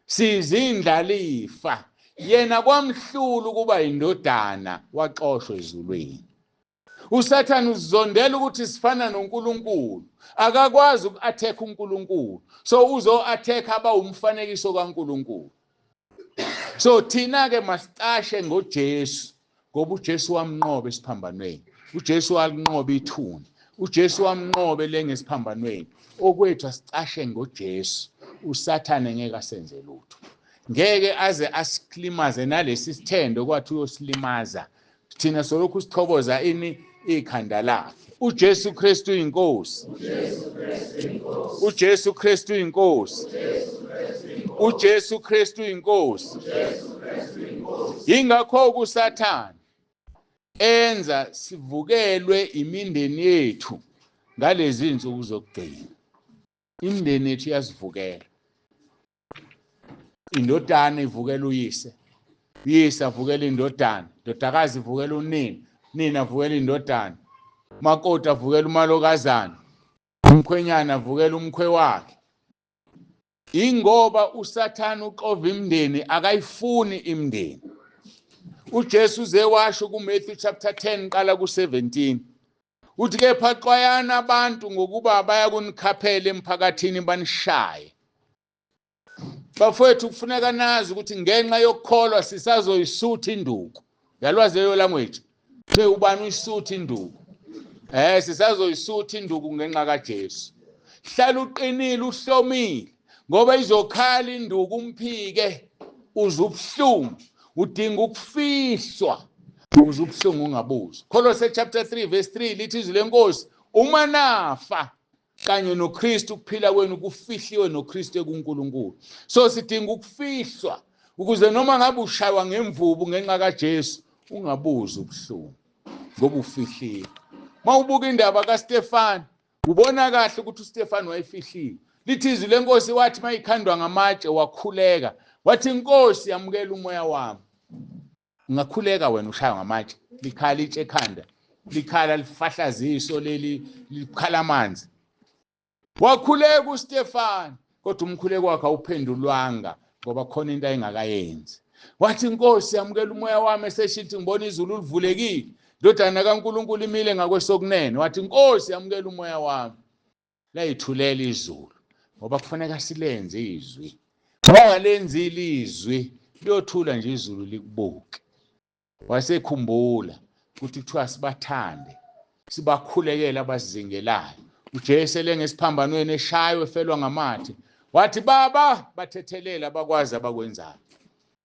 sizindlalifa. Yena kwamhlula ukuba indodana, waxoshwa ezulwini. uSathane uzondela ukuthi sifana noNkulunkulu, akakwazi uku-attack uNkulunkulu, so uzo-attack abawumfanekiso kaNkulunkulu. So thina-ke masicashe ngoJesu, ngoba uJesu wamnqoba esiphambanweni, uJesu walinqoba ithuna, uJesu wamnqobe lengesiphambanweni. Okwethu asicashe ngoJesu, uSathane ngeke asenze lutho, ngeke aze asiklimaze nalesi sithendo kwathi uyosilimaza. Thina solokhu sichoboza ini ikhanda lakhe. uJesu Kristu inkosi, uJesu Kristu inkosi, uJesu Kristu inkosi. Ingakho kuSathane enza sivukelwe imindeni yethu ngalezi insuku zokugcina. Imindeni yethu iyasivukela. Indodana ivukela uyise, uyise avukela indodana, indodakazi ivukela unina, nina avukela indodana, makoti avukela umalokazana, umkhwenyana avukela umkhwe wakhe. Ingoba uSathane uxova imindeni, akayifuni imindeni. uJesu uze washo kuMatthew chapter 10 qala ku-17, uthi kepha xwayana abantu ngokuba bayakunikhaphela emphakathini banishaye. Bafowethu, kufuneka nazi ukuthi ngenxa yokukholwa sisazoyisutha induku. Yalwazi leyo language? Kuthiwe ubani uyisutha induku? Sisazoyisutha induku ngenxa kaJesu. Hlala uqinile, uhlomile, ngoba izokhala induku umphike, uze ubuhlungu, udinga ukufihlwa ukuze ubuhlungu ungabuzwa. Kolose chapter 3 verse 3 lithi izwi lenkosi, uma nafa kanye noKristu, ukuphila kwenu kufihliwe noKristu ekuNkulunkulu. So sidinga ukufihlwa ukuze noma ngabe ushaywa ngemvubu ngenxa kaJesu ungabuzi ubuhlungu, ngoba ufihliwe. Mawubuka indaba kaStefan, ubona kahle ukuthi uStefan wayefihliwe. Lithi izwi lenkosi, wathi mayikhandwa ngamatshe wakhuleka, wathi Nkosi yamukela umoya wami. Ungakhuleka wena ushaywa ngamatshe, likhala itshe ekhanda, likhala lifahlaza iso leli, likhala amanzi. Wakhuleka uStefan, kodwa umkhuleko wakhe awuphendulwanga ngoba khona into ayengakayenzi. Wathi Nkosi yamukela umoya wami, eseshithi ngibona izulu livulekile, indodana kaNkulunkulu imile ngakwesokunene. Wathi Nkosi yamukela umoya wami. Layithulela izulu, ngoba kufanele silenze izwi. Ungalenzile izwi liyothula nje izulu likubuke. Wasekhumbula ukuthi kuthiwa sibathande Sibakhulekela abasizingelayo. UJesu elengesiphambanweni eshaywe efelwa ngamathe, wathi Baba bathethelela abakwazi abakwenzayo.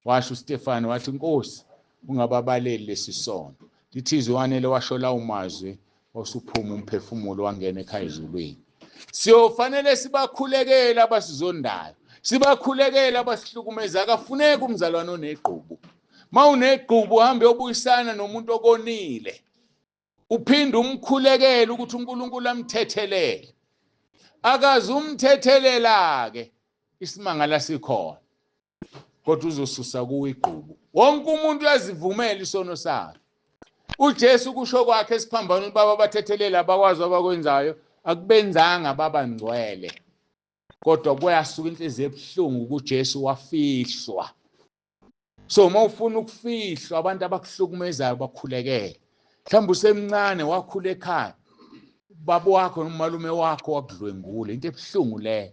Washo uStefano wathi Nkosi ungababaleli lesi sono. Lithi izwanele washo lawo mazwi, wasuphuma umphefumulo wangena ekhaya ezulwini. Siyofanele sibakhulekele abasizondayo, sibakhulekele abasihlukumeza. Akafuneki umzalwane onegqubu. Mawunegqubu uhambe uyobuyisana nomuntu okonile, uphinde umkhulekele ukuthi uNkulunkulu amthethelele. Akaze umthethelela ke, isimangala sikhona, kodwa uzosusa kuwe igqubu. Wonke umuntu uyazivumela isono sakhe. uJesu kusho kwakhe esiphambanweni, Baba bathethelela abakwazi abakwenzayo, akubenzanga baba ngcwele, kodwa kuyasuka inhliziyo ebuhlungu kuJesu wafihlwa. So uma ufuna ukufihlwa abantu abakuhlukumezayo bakhulekele. Mhlawumbe usemncane wakhula ekhaya, baba wakho noma umalume wakho wakudlwengula, into ebuhlungu leyo.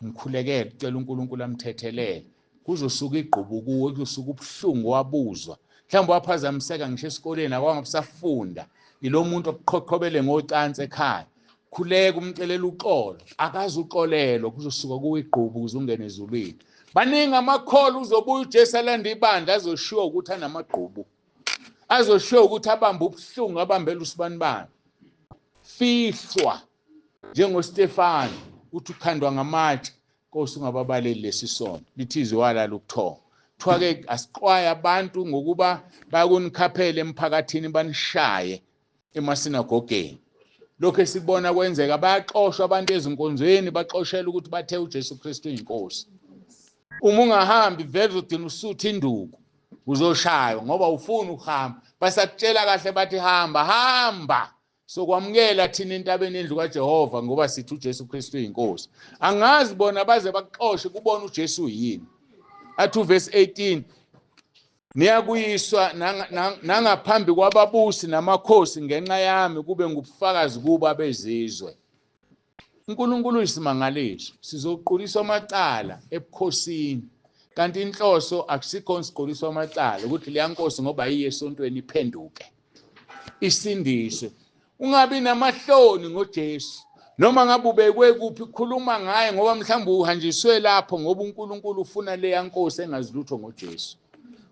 Mkhulekele, ucela uNkulunkulu amthethelele. Kuzosuka igqubu kuwe, kuzosuka ubuhlungu wabuzwa. Mhlawumbe waphazamiseka ngisho esikoleni, akwangabusafunda. Ilo muntu okuqhoqhobele ngocansi ekhaya. Khuleka umcelela uxolo, akaze uxolelwa, kuzosuka kuwe igqubu ukuze ungene ezulwini. Baningi amakholwa, uzobuya uJesu alanda ibandla, azoshiwo ukuthi anamagqubu, azoshiwo ukuthi abambe ubuhlungu, abambele usibanibani. Fihlwa njengoStefano, uthi ukhandwa ngamatshe, Nkosi ungababaleli lesi sono. Lithi izwi walala ubuthongo. Kuthiwa-ke asixwaye abantu ngokuba bayakunikhaphela emphakathini banishaye emasinagogeni. Lokho esikubona kwenzeka, bayaxoshwa abantu ezinkonzweni, baxoshela ukuthi bathe uJesu Kristu uyinkosi. Uma ungahambi vele uzogcina usutha induku, uzoshaywa ngoba ufuna ukuhamba. Basakutshela kahle bathi hamba, hamba. Sokwamukela thina entabeni endlu kaJehova ngoba sithi uJesu Kristu uyinkosi. Angazi bona baze bakuxoshe kubona uJesu yini. Athi uverse 18, niyakuyiswa nangaphambi kwababusi namakhosi ngenxa yami, kube ngubufakazi kubo abezizwe. uNkulunkulu uyisimangaliso. Sizoquliswa amacala ebukhosini, kanti inhloso akusikho siquliswa amacala ukuthi leya nkosi ngoba iye esontweni iphenduke isindiswe. Ungabi namahloni ngoJesu, noma ngabe ubekwe kuphi, khuluma ngaye, ngoba mhlawumbe uhanjiswe lapho ngoba uNkulunkulu ufuna leya nkosi engazi lutho ngoJesu.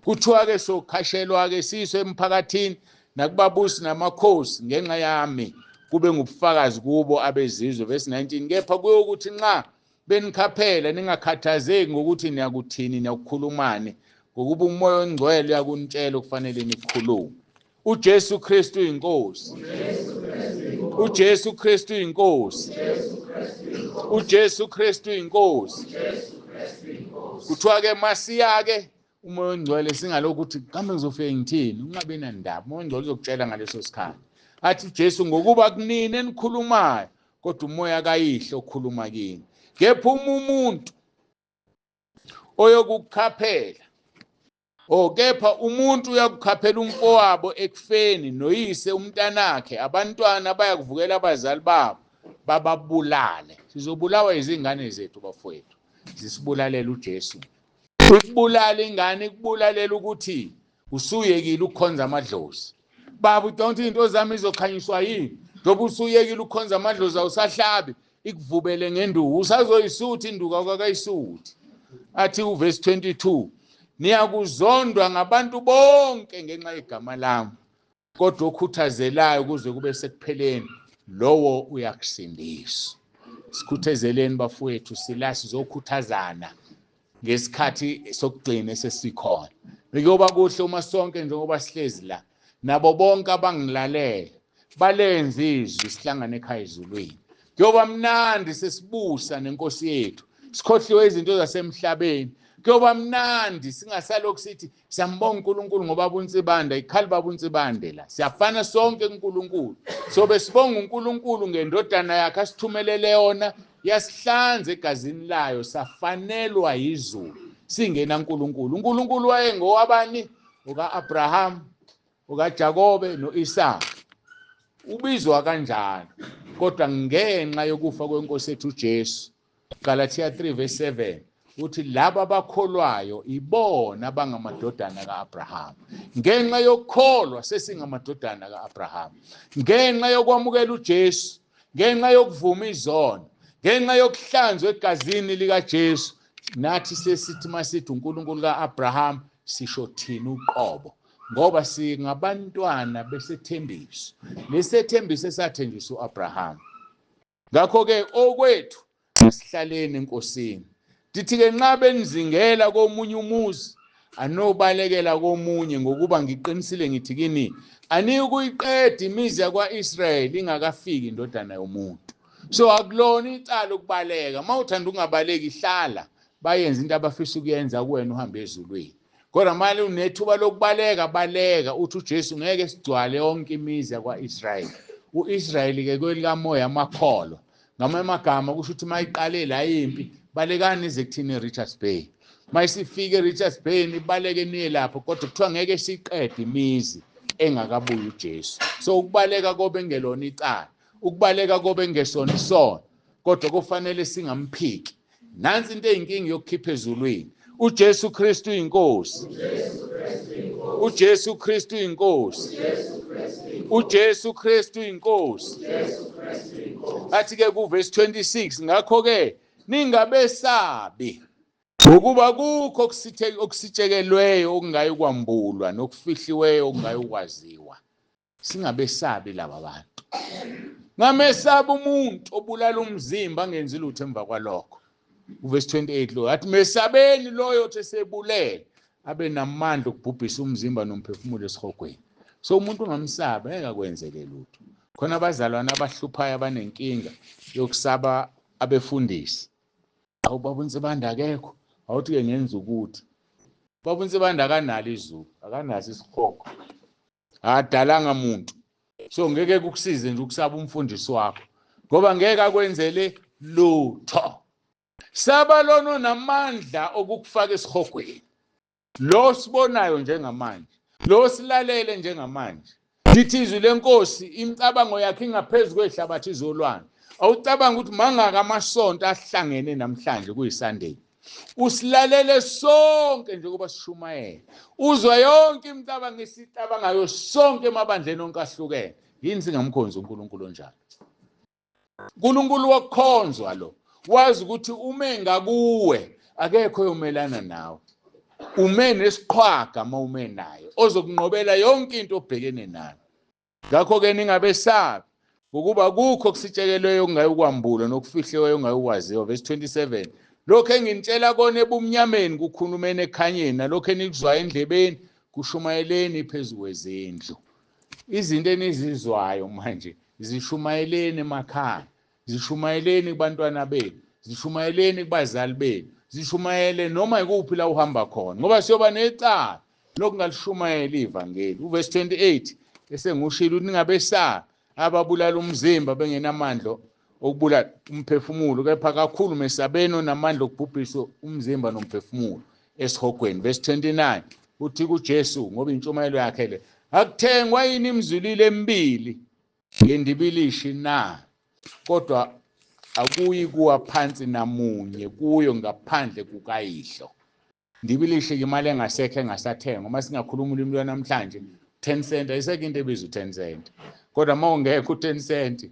Kuthiwa ke sokhashelwa ke siswe emphakathini nakubabusi namakhosi ngenxa yami, kube ngubufakazi kubo abezizwe. Verse 19, kepha kuyokuthi nxa benikhaphela ningakhathazeki ngokuthi niyakuthini, niyakukhulumani, ngokuba uMoya oNgcwele uyakunitshela okufanele nikukhulume. uJesu Kristu uyinkosi. uJesu Kristu uyinkosi. uJesu Kristu uyinkosi. Kuthiwa ke masiya ke uMoya oNgcwele singalokhu ukuthi kambe ngizofike ngithini, ungabi nandaba. UMoya oNgcwele uzokutshela ngaleso sikhathi. Athi uJesu, ngokuba kunini enikhulumayo, kodwa uMoya kaYihlo okhuluma kini. Kepha uma umuntu oyokukhaphela, kepha umuntu uyakukhaphela umfowabo ekufeni, noyise umntanakhe, abantwana bayakuvukela abazali babo bababulale. Sizobulawa izingane zethu bafowethu, zisibulalela uJesu. Ukubulala ingane, ikubulalela ukuthi usuyekile ukukhonza amadlozi. Baba, udonta izinto zami izokhanyiswa yini? Njengoba usuyekile ukukhonza amadlozi awusahlabi, ikuvubele ngenduku, usazoyisutha induku awukakayisuthi. Athi uverse 22, niyakuzondwa ngabantu bonke ngenxa yegama lami, kodwa okhuthazelayo kuze kube sekupheleni, lowo uyakusindiswa. Sikhuthazeleni bafowethu, sila sizokhuthazana ngesikhathi sokugcina esesikhona. Bekuyoba kuhle uma sonke njengoba sihlezi la, nabo bonke abangilalela balenze izwi, sihlangane ekhaya ezulwini. Kuyoba mnandi sesibusa nenkosi yethu, sikhohliwe izinto zasemhlabeni. Kuyoba mnandi singasalokhu sithi siyambonga uNkulunkulu ngoba uNsibande, ikhali baba uNsibande la. Siyafana sonke kuNkulunkulu. Sobe sibonga uNkulunkulu ngendodana yakhe asithumelele yona, yasihlanza egazini layo, safanelwa yizulu. Singena uNkulunkulu. uNkulunkulu wayengowabani? OkaAbraham, okaJakobe noIsaka. Ubizwa kanjalo, kodwa ngenxa yokufa kwenkosi ethu uJesu. Galatia 3 verse 7. Uthi laba abakholwayo ibona abangamadodana kaAbraham. Ngenxa yokukholwa sesingamadodana kaAbraham, ngenxa yokwamukela uJesu, ngenxa yokuvuma izono, ngenxa yokuhlanzwa egazini likaJesu, nathi sesithi masithi uNkulunkulu kaAbraham sisho thina uqobo, ngoba singabantwana besethembiso, lesethembiso esathenjiswa uAbraham. Ngakho-ke okwethu asihlaleni eNkosini. Ndithi-ke nxa benizingela komunye umuzi, anobalekela komunye, ngokuba ngiqinisile ngithi kini, aniyukuyiqeda imizi yakwa-Israyeli ingakafiki indodana yomuntu. So akulona icala ukubaleka. Uma uthanda ukungabaleki, hlala, bayenze into abafisa ukuyenza kuwena, uhambe ezulwini. Kodwa manje unethuba lokubaleka, baleka. Uthi uJesu ngeke sigcwale yonke imizi yakwa-Israyeli. U-Israyeli-ke kwelikamoya amakholwa. Ngamanye amagama kusho ukuthi mayiqale la impi, balekani ize kuthini eRichards Bay. Mayisifike eRichards Bay nibaleke niye lapho, kodwa kuthiwa ngeke siqede imizi engakabuyi uJesu. So ukubaleka kobe kungelona icala, ukubaleka kobe kungesona isono, kodwa kufanele singamphiki. Nansi into eyinkinga yokukhipha ezulwini. uJesu Kristu inkosi. uJesu Kristu inkosi. uJesu Kristu inkosi. Athi ke kuverse 26, ngakho ke ningabesabi, ngokuba kukho okusitshekelweyo okungayikwambulwa nokufihliweyo okungayikwaziwa. Singabesabi laba bantu. Ngamesaba umuntu obulala umzimba angenzi lutho emva kwalokho. Uverse 28 lo athi mesabeni loyo othi esebulele abe namandla okubhubhisa umzimba nomphefumulo esihogweni. So umuntu ungamsaba ngeke akwenzele lutho. Khona abazalwane abahluphayo abanenkinga yokusaba abefundisi. Awu baba uNsibande akekho, awuthi-ke ngenza ukuthi baba uNsibande akanalo izulu, akanaso isihogo, akadalanga muntu. So ngeke kukusize nje ukusaba umfundisi wakho, ngoba ngeke akwenzele lutho. Saba lona onamandla okukufaka esihogweni, lo sibonayo njengamanje, lo silalele njengamanje. Lithi izwi lenkosi, imicabango yakhe ingaphezu kwehlabathi zolwandle. Awucabanga ukuthi mangaka amasonto ahlangene namhlanje kuyiSunday, usilalele sonke njengoba sishumayela, uzwa yonke imicabango esicabangayo sonke emabandleni onke ahlukene. Yini singamkhonzi uNkulunkulu onjalo? uNkulunkulu wokukhonzwa lo, wazi ukuthi ume ngakuwe akekho oyomelana nawe. Ume nesiqhwaga uma ume naye, ozokunqobela yonke into obhekene nayo. Ngakho-ke ningabesabi, ngokuba kukho okusitshekelweyo okungayukwambulwa nokufihliweyo okungayukwaziwa. Verse 27, lokhu enginitshela kona ebumnyameni kukhulumeni ekhanyeni, nalokhu enikuzwayo endlebeni kushumayeleni phezu kwezindlu. Izinto enizizwayo manje zishumayeleni emakhaya, zishumayeleni kubantwana benu, zishumayeleni kubazali benu, zishumayele noma ikuphi la uhamba khona, ngoba siyoba necala lokungalishumayela ivangeli. Uverse 28 esengushilo ukuthi ningabesabi ababulala umzimba bengenamandla okubulala umphefumulo, kepha kakhulu mesabeni onamandla okubhubhisa umzimba nomphefumulo esihogweni. Verse 29 uthi kuJesu, ngoba intshumayelo yakhe le, akuthengwa yini imizwilili emibili ngendibilishi na? Kodwa akuyi kuwa phansi namunye kuyo ngaphandle kukayihlo. Ndibilishi imali engasekho engasathengwa. Uma singakhuluma ulimi lwanamhlanje, 10 cent ayisekho into ebizwa u-10 cent, kodwa uma ungekho u-10 cent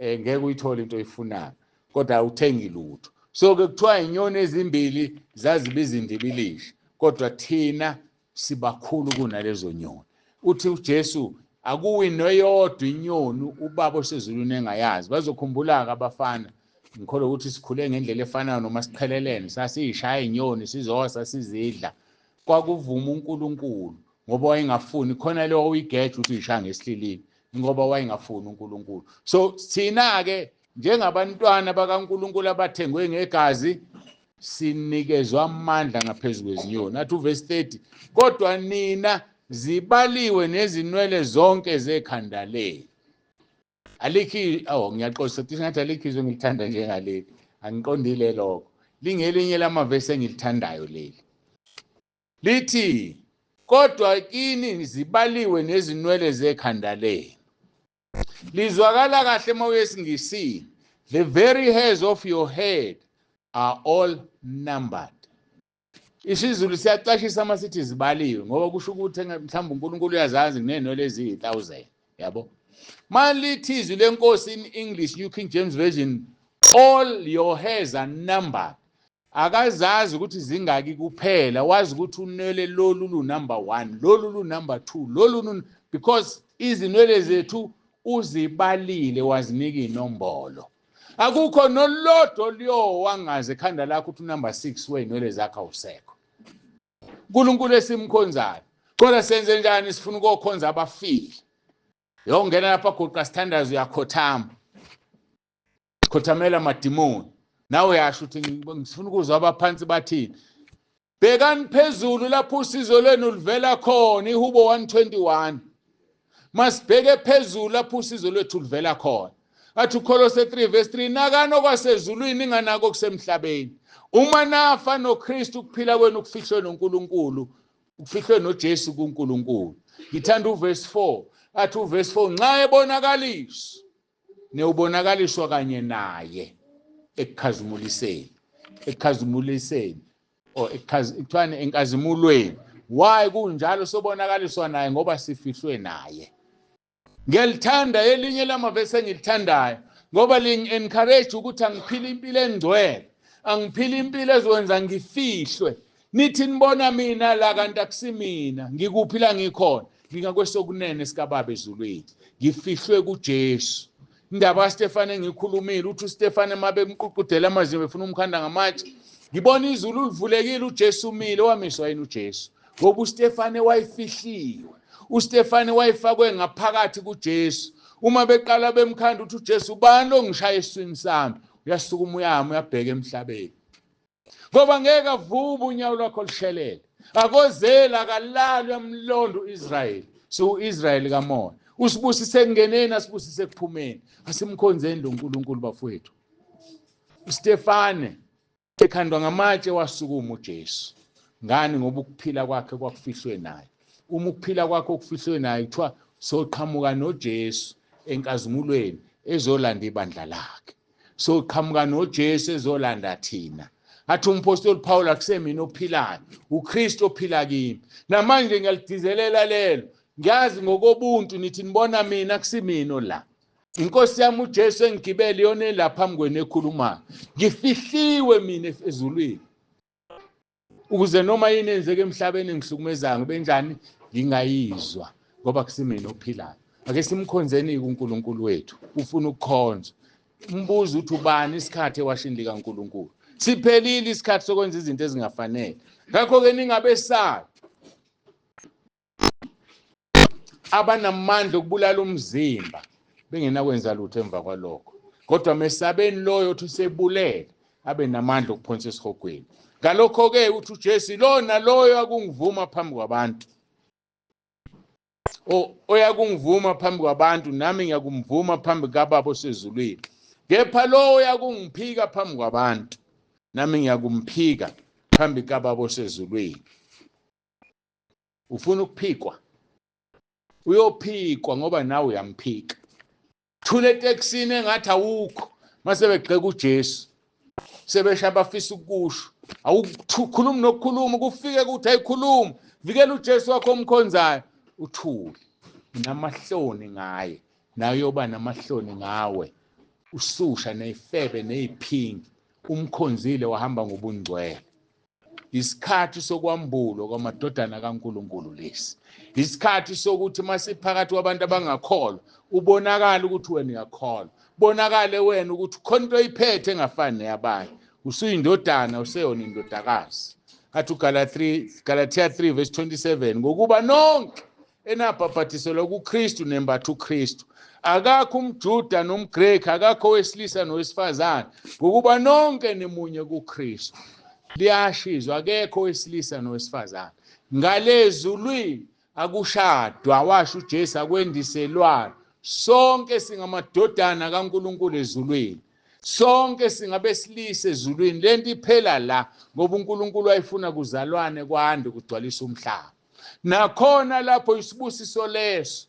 ngeke uyithole into oyifunayo, kodwa awuthengi lutho. So ke kuthiwa inyoni ezimbili zazibiza indibilishi, kodwa thina sibakhulu kunalezo nyoni. Uthi uJesu akuwi noyodwa inyoni ubaba osezulwini engayazi. Bazokhumbula-ke abafana, ngikholwa ukuthi sikhule ngendlela efanayo noma siqhelelene, sasiyishaya inyoni sizosa sizidla. Kwakuvuma uNkulunkulu ngoba wayengafuni khona le wawuyigeja ukuthi uyishaya ngesihlilini, ngoba wayengafuni uNkulunkulu. So thina-ke njengabantwana bakaNkulunkulu abathengwe ngegazi sinikezwa amandla ngaphezu kwezinyoni. Athi uverse 30, kodwa nina zibaliwe nezinwele zonke zekhanda lenu. Alikho, oh ngiyaxolisa, cishe ngathi alikho izwi engilithanda njengaleli, angiqondile lokho. Lingelinye lamavesi engilithandayo leli. Lithi kodwa kini zibaliwe nezinwele zekhanda lenu. Lizwakala kahle uma uyesiNgisini, the very hairs of your head are all numbered. IsiZulu siyacashisa uma sithi zibaliwe ngoba kusho ukuthi mhlawumbe uNkulunkulu uyazazi nginenwele eziyi-1000 yabo. Malithi izwi lenkosi in English New King James Version all your hairs are numbered. Akazazi ukuthi zingaki kuphela wazi ukuthi unwele lolu lu number 1 lolu lu number 2 lolu because izinwele zethu uzibalile wazinika inombolo. Akukho nolodwa oluyowa ngaze ekhanda lakho ukuthi unumber 6 wey'nwele zakho awusekho. uNkulunkulu esimkhonzayo. Kodwa senze njani sifuna ukuyokhonza abafile? Yongena lapha goqa sithandaze uyakhothama. Khothamela amadimoni. Nawe uyasho ukuthi ngifuna ukuzwa abaphansi bathini. Bhekani phezulu lapho usizo lwenu luvela khona ihubo 121. Masibheke phezulu lapho usizo lwethu luvela khona. Athi uKholose 3 verse 3 nakani okwasezulwini ninganako okusemhlabeni. Uma nafa noKristu ukuphila kwenu kufihlwe noNkulunkulu, kufihlwe noJesu kuNkulunkulu. Ngithanda uverse 4. Athi uverse 4 nxa ebonakaliswa niyobonakaliswa kanye naye ekukhazimuliseni ekukhazimuliseni or kuthiwani enkazimulweni why kunjalo sobonakaliswa naye ngoba sifihlwe naye ngiyalithanda elinye lamavesi engilithandayo ngoba lingi-encourage ukuthi angiphile impilo engcwele angiphile impilo ezokwenza ngifihlwe nithi nibona mina la kanti akusimina ngikuphi la ngikhona ngingakwesokunene sikababa ezulwini ngifihlwe kuJesu indaba kaStefane engikhulumile uthi uStefane uma bemququdela amazinyo befuna umkhanda ngamatshe ngibona izulu livulekile uJesu umile wamiswa yini uJesu ngoba uStefane wayefihliwe uStefane wayefakwe ngaphakathi kuJesu uma beqala bemkhanda uthi uJesu ubani lo ngishaya esiswini sami uyasukuma uyama uyabheka emhlabeni ngoba ngeke avume unyawo lwakho lushelele akozeli akalali uyamlonda u-Israyeli siwu-Israyeli kamoya usibusise ekungeneni asibusise ekuphumeni asimkhonzeni lo nkulunkulu bafowethu uStefane ekhandwa ngamatshe wasukuma uJesu ngani ngoba ukuphila kwakhe kwakufihlwe naye uma ukuphila kwakho kufihlwe naye kuthiwa soqhamuka noJesu enkazimulweni ezolanda ibandla lakhe soqhamuka noJesu ezolanda thina athi umpostoli Paul akusemina ophilayo uKristu ophila kimi namanje ngiyalidizelela lelo ngiyazi ngokobuntu nithi nibona mina kusimina la inkosi yami uJesu engigibele yona elapha phambi kwenu ekhulumayo ngifihliwe mina ezulwini ukuze noma yini enzeke emhlabeni engihlukumezayo ngibe njani ngingayizwa ngoba kusimina ophilayo ake simkhonzeni kuNkulunkulu wethu ufuna ukukhonzwa umbuzo uthi ubani isikhathi ewashini likaNkulunkulu siphelile isikhathi sokwenza izinto ezingafanele ngakho-ke ningabesabi abanamandla okubulala umzimba bengenakwenza lutho emva kwalokho kodwa mesabeni loyo othi usebulele abe namandla okuphonsa esihogweni ngalokho-ke uthi ujesu lona loyo akungivuma phambi kwabantu oyakungivuma phambi kwabantu nami ngiyakumvuma phambi kababa osezulwini kepha lowo oyakungiphika phambi kwabantu nami ngiyakumphika phambi kababa osezulwini ufuna ukuphikwa uyophikwa ngoba nawe uyamphika thula etekisini engathi awukho mase begxeka uJesu sebesha abafisa ukusho awukhulumi nokukhuluma kufike ukuthi ayikhuluma vikela uJesu wakho omkhonzayo uthule unamahloni ngaye naye uyoba namahloni ngawe ususha neyifebe neyiphingi umkhonzile wahamba ngobungcwele Isikhathi sokwambulwa kwamadodana kaNkulunkulu lesi. Isikhathi sokuthi masiphakathi kwabantu abangakholwa ubonakala ukuthi wena uyakholwa. Bonakale wena ukuthi khona into oyiphethe engafani neyabanye. Usuyindodana useyona indodakazi. Athi uGalathiya 3 verse 27 ngokuba nonke enabhabhadiselwa kuKristu nembatha uKristu. Akakho umJuda nomGreki, akakho owesilisa nowesifazane, ngokuba nonke nimunye kuKristu. Liyashizwa akekho owesilisa nowesifazane. Ngalezulwini akushadwa, washo uJesu akwendiselwana. Sonke singamadodana kaNkulunkulu ezulwini. Sonke singabesilisa ezulwini. Lento iphela la ngoba uNkulunkulu wayefuna kuzalwane kwande kugcwalisa umhlaba. Nakhona lapho isibusiso leso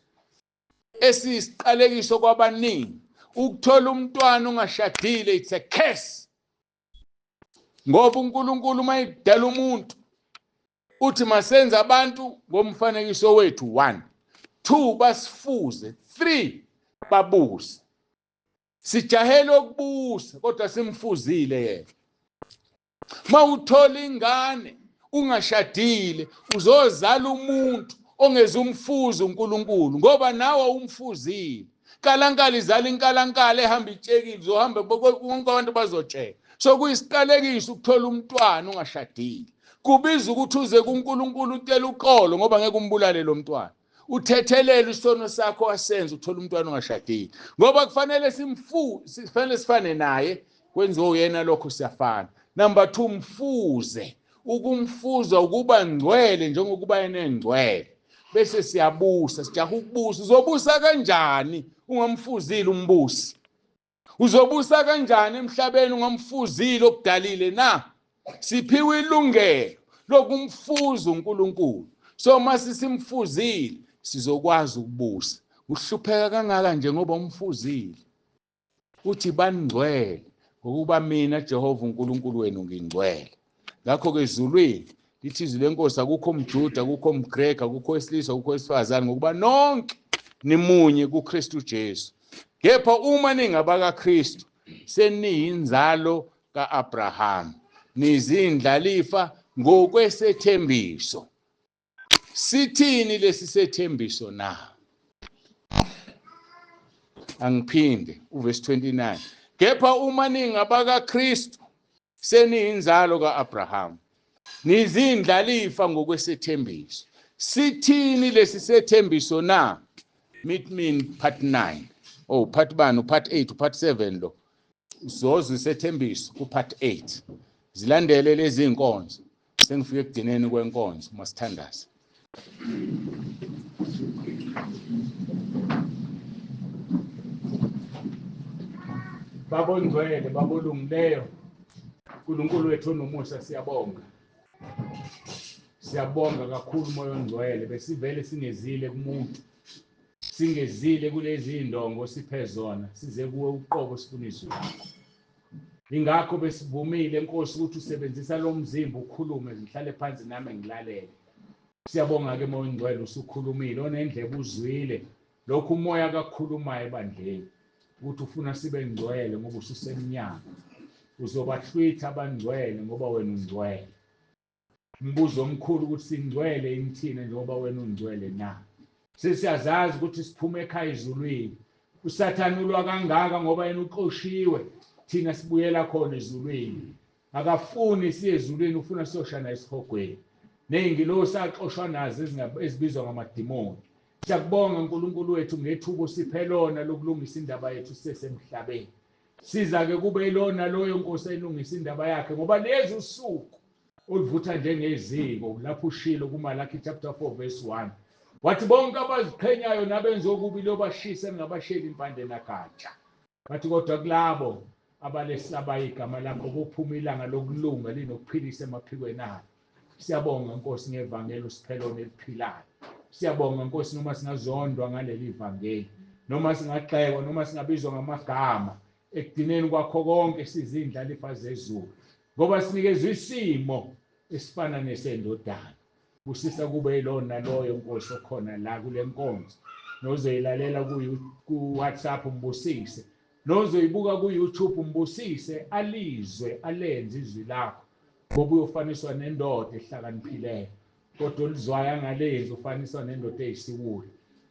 esiyisiqalekiso kwabaningi ukuthola umntwana ungashadile it's a curse ngoba uNkulunkulu uma edala umuntu Uthi masenze abantu ngomfanekiso wethu, 1, 2 basifuze, 3 babuse. Sijahele ukubusa kodwa simfuzile yena. Mawuthola ingane ungashadile uzozala umuntu ongezumfuza uNkulunkulu ngoba nawe umfuzile. Nkalankala izala inkalankala ehamba itshekile, uzohamba bonke abantu bazotsheka. So kuyisiqalekiso ukuthola umntwana ungashadile. Kubiza ukuthi uze kuNkulunkulu ucela uxolo ngoba ngeke umbulale lo mntwana. Uthethelele isono sakho wasenza uthola umntwana ongashadile. Ngoba kufanele sifanele sifane naye, kwenziwe uyena lokho siyafana. Number 2, mfuze. Ukumfuza ukuba ngcwele njengokuba yena engcwele. Bese siyabusa, sijaha ukubusa. Uzobusa kanjani ungamfuzile umbusi? Uzobusa kanjani emhlabeni ungamfuzile okudalile na? Siphiwe ilungelo lokumfuza uNkulunkulu. So masisimfuzile sizokwazi ukubusa. Uhlupheka kangaka nje ngoba umfuzile. Uthi baningcwele ngokuba mina Jehova uNkulunkulu wenu ngingcwele. Ngakho ke ezulwini lithi izwi lenkosi, akukho umJuda, akukho umGrek, akukho wesilisa, akukho wesifazane, ngokuba nonke nimunye kuKristu Jesu. Kepha uma ningabakaKristu seniyinzalo kaAbraham, nizindlalifa ngokwesethembiso. Sithini lesi sethembiso na? Angiphinde uverse 29. Kepha uma ningabakaKristu seniyinzalo kaAbraham, nizindlalifa ngokwesethembiso. Sithini lesi sethembiso na? Meet me in part 9. Oh, part 1, part 8, part 7 lo. Uzozwa isethembiso ku part 8. Zilandele lezi inkonzo. Sengifike ekugcineni kwenkonzo, masithandaze. Babongcwele, babolungileyo, uNkulunkulu wethu onomusa, siyabonga. Siyabonga kakhulu Moya oNgcwele, besivele singezile kumuntu. Singezile kulezi indongo siphe zona, size kuwe uqobo sifuna izwi lakho. Ingakho besivumile Nkosi ukuthi usebenzisa lo mzimba ukhulume, ngihlale phansi nami ngilalele. Siyabonga ke Moya oNgcwele, usukhulumile, onendlebe uzwile lokhu uMoya akakhulumayo ebandleni, ukuthi ufuna sibe ngcwele ngoba ususemnyango. Uzobahlwitha abangcwele ngoba wena ungcwele. Umbuzo omkhulu ukuthi singcwele yini thina njengoba wena ungcwele na? Sesiyazazi ukuthi siphuma ekhaya ezulwini. uSathane ulwa kangaka ngoba yena uxoshiwe, thina sibuyela khona ezulwini. Akafuni siye ezulwini, ufuna siyoshana esihogweni. Nezingilosi axoshwa nazo ezibizwa ngamadimoni. Siyakubonga uNkulunkulu wethu ngethuba osiphe lona lokulungisa indaba yethu sisesemhlabeni. Siza ke kube ilona loyo Nkosi elungisa indaba yakhe, ngoba lezi usuku oluvutha njengeziko lapho ushilo kuMalaki chapter 4 verse 1. Wathi bonke abaziqhenyayo nabenza okubi lobashisa ningabasheli impande nagatsha. Wathi kodwa kulabo abalesabayo igama lakho kuphuma ilanga lokulunga linokuphilisa emaphikweni alo. Siyabonga Nkosi ngevangeli usiphelone eliphilayo. Siyabonga Nkosi noma singazondwa ngaleli vangeli, noma singagxekwa, noma singabizwa ngamagama, ekugcineni kwakho konke sizindlalifa zezulu, ngoba sinikezwe isimo esifana nesendodana. Busisa kube yilona loyo Nkosi okhona la kule nkonzo, nozoyilalela ku-WhatsApp umbusise, nozoyibuka ku-YouTube umbusise, alizwe alenze izwi lakho, ngoba uyofaniswa nendoda ehlakaniphileyo, kodwa olizwayo angalenzi ufaniswa nendoda eyisiwula.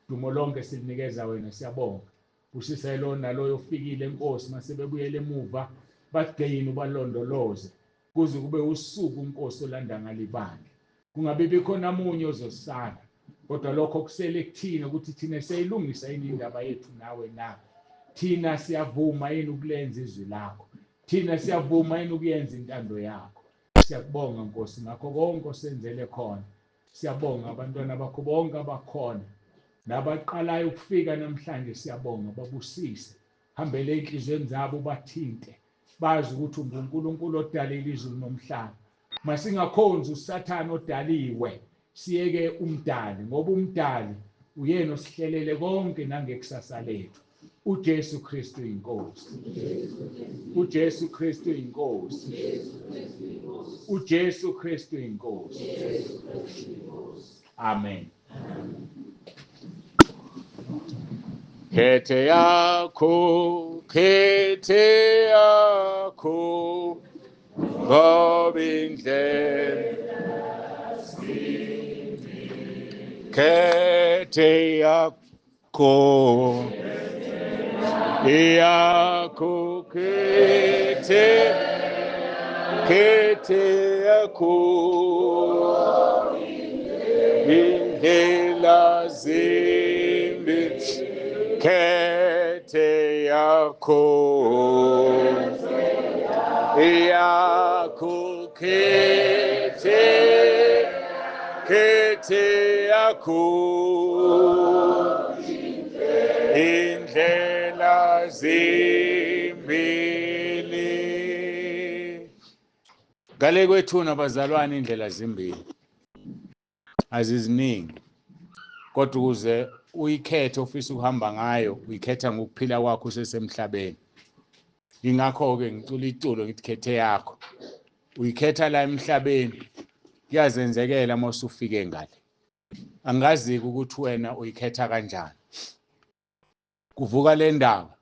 Dumo lonke silinikeza wena, siyabonga. Busisa lona loyo ofikile Nkosi, masebebuyele emuva bagcine ubalondoloze kuze kube usuku Nkosi olanda ngalibandla. Kungabi bikho namunye ozosala, kodwa lokho kusele kuthina ukuthi thina siyayilungisa yini indaba yethu nawe na. Thina siyavuma yini ukulenza izwi lakho? Thina siyavuma yini ukuyenza intando yakho? Siyakubonga Nkosi ngakho konke osenzele khona. Siyabonga abantwana bakho bonke abakhona nabaqalayo ukufika namhlanje, siyabonga, babusise, hambele ey'nhliziyweni zabo bathinte, bazi ukuthi unguNkulunkulu odalile izulu nomhlaba. Masingakhonzi uSathane odaliwe, siyeke umdali, ngoba umdali uyena osihlelele konke nangekusasa lethu. uJesu Kristu inkosi, uJesu Kristu inkosi, uJesu Kristu inkosi. Amen. Khethe yakho, khethe yakho, ngoba indlela khethe yakho, yakho, khethe, khethe yakho, indlela zimbi, khethe yakho, yakho, khethe, khethe yakho, indlela zimbili. Ngale kwethuna bazalwane, indlela zimbili, aziziningi, kodwa ukuze uyikhethe ofisa ukuhamba ngayo, uyikhetha ngokuphila kwakho usesemhlabeni. Ingakho-ke ngicula iculo ngithi khethe yakho, uyikhetha la emhlabeni, kuyazenzekela uma usufike ngale. Angazi-ke ukuthi wena uyikhetha kanjani. Kuvuka le ndaba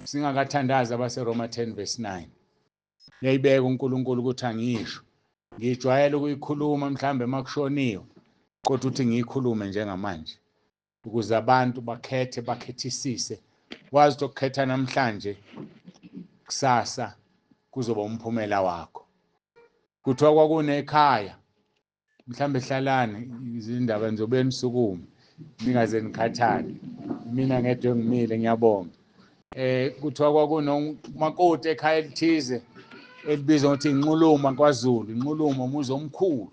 singakathandazi abaseRoma 10 verse 9. Ngiyayibeka uNkulunkulu ukuthi angisho, ngijwayele ukuyikhuluma mhlambe makushoniwe, kodwa uthi ngiyikhulume njengamanje ukuze abantu bakhethe, bakhethisise, wazi ukuthi okukhetha namhlanje kusasa kuzoba umphumela wakho. Kuthiwa kwakunekhaya, mhlambe hlalani izindaba nizobe nisukume ningaze nikhathale, mina ngedwa engimile, ngiyabonga. Kuthiwa kwakunomakoti ekhaya elithize elibizwa ngokuthi Inxuluma kwaZulu, Inxuluma umuzi omkhulu.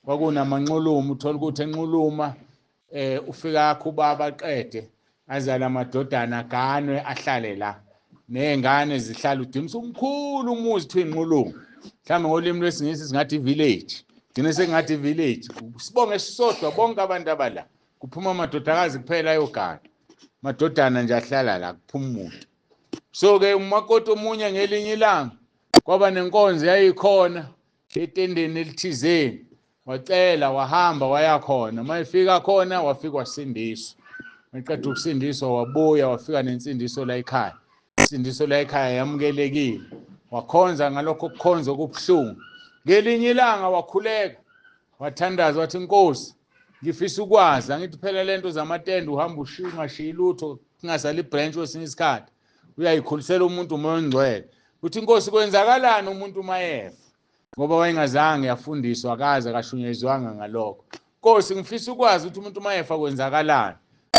Kwakunamanxuluma, uthola ukuthi enxuluma ufika akho ubaba aqede azale amadodana aganwe ahlale la, ney'ngane zihlala udinisa umkhulu umuzi kuthiwa Inxuluma, mhlawumbe ngolimi lwesiNgisi singathi village, gcine sengathi village, sibonge esisodwa bonke abantu abala, kuphuma amadodakazi kuphela ayogana, amadodana nje ahlala la, kuphuma umuntu. So-ke umakoti omunye ngelinye ilanga kwaba nenkonzo yayikhona etendeni elithizeni, wacela wahamba waya khona, uma efika khona wafika wasindiswa, eqeda ukusindiswa wabuya wafika nensindiso la ekhaya, insindiso la ekhaya yamukelekile, wakhonza ngalokho kukhonza okubuhlungu. Ngelinye ilanga wakhuleka wathandaza wathi, Nkosi ngifisa ukwazi, angithi phela lento zamatende uhamba ushiya ungashiyi lutho, kungasali ibranch kwesinye isikhathi, uyayikhulisela umuntu umoya ongcwele. Uthi Nkosi kwenzakalani umuntu uma efa? Ngoba wayengazange afundiswa, akaze akashunyezwanga ngalokho. Nkosi ngifisa ukwazi ukuthi umuntu uma efa kwenzakalani.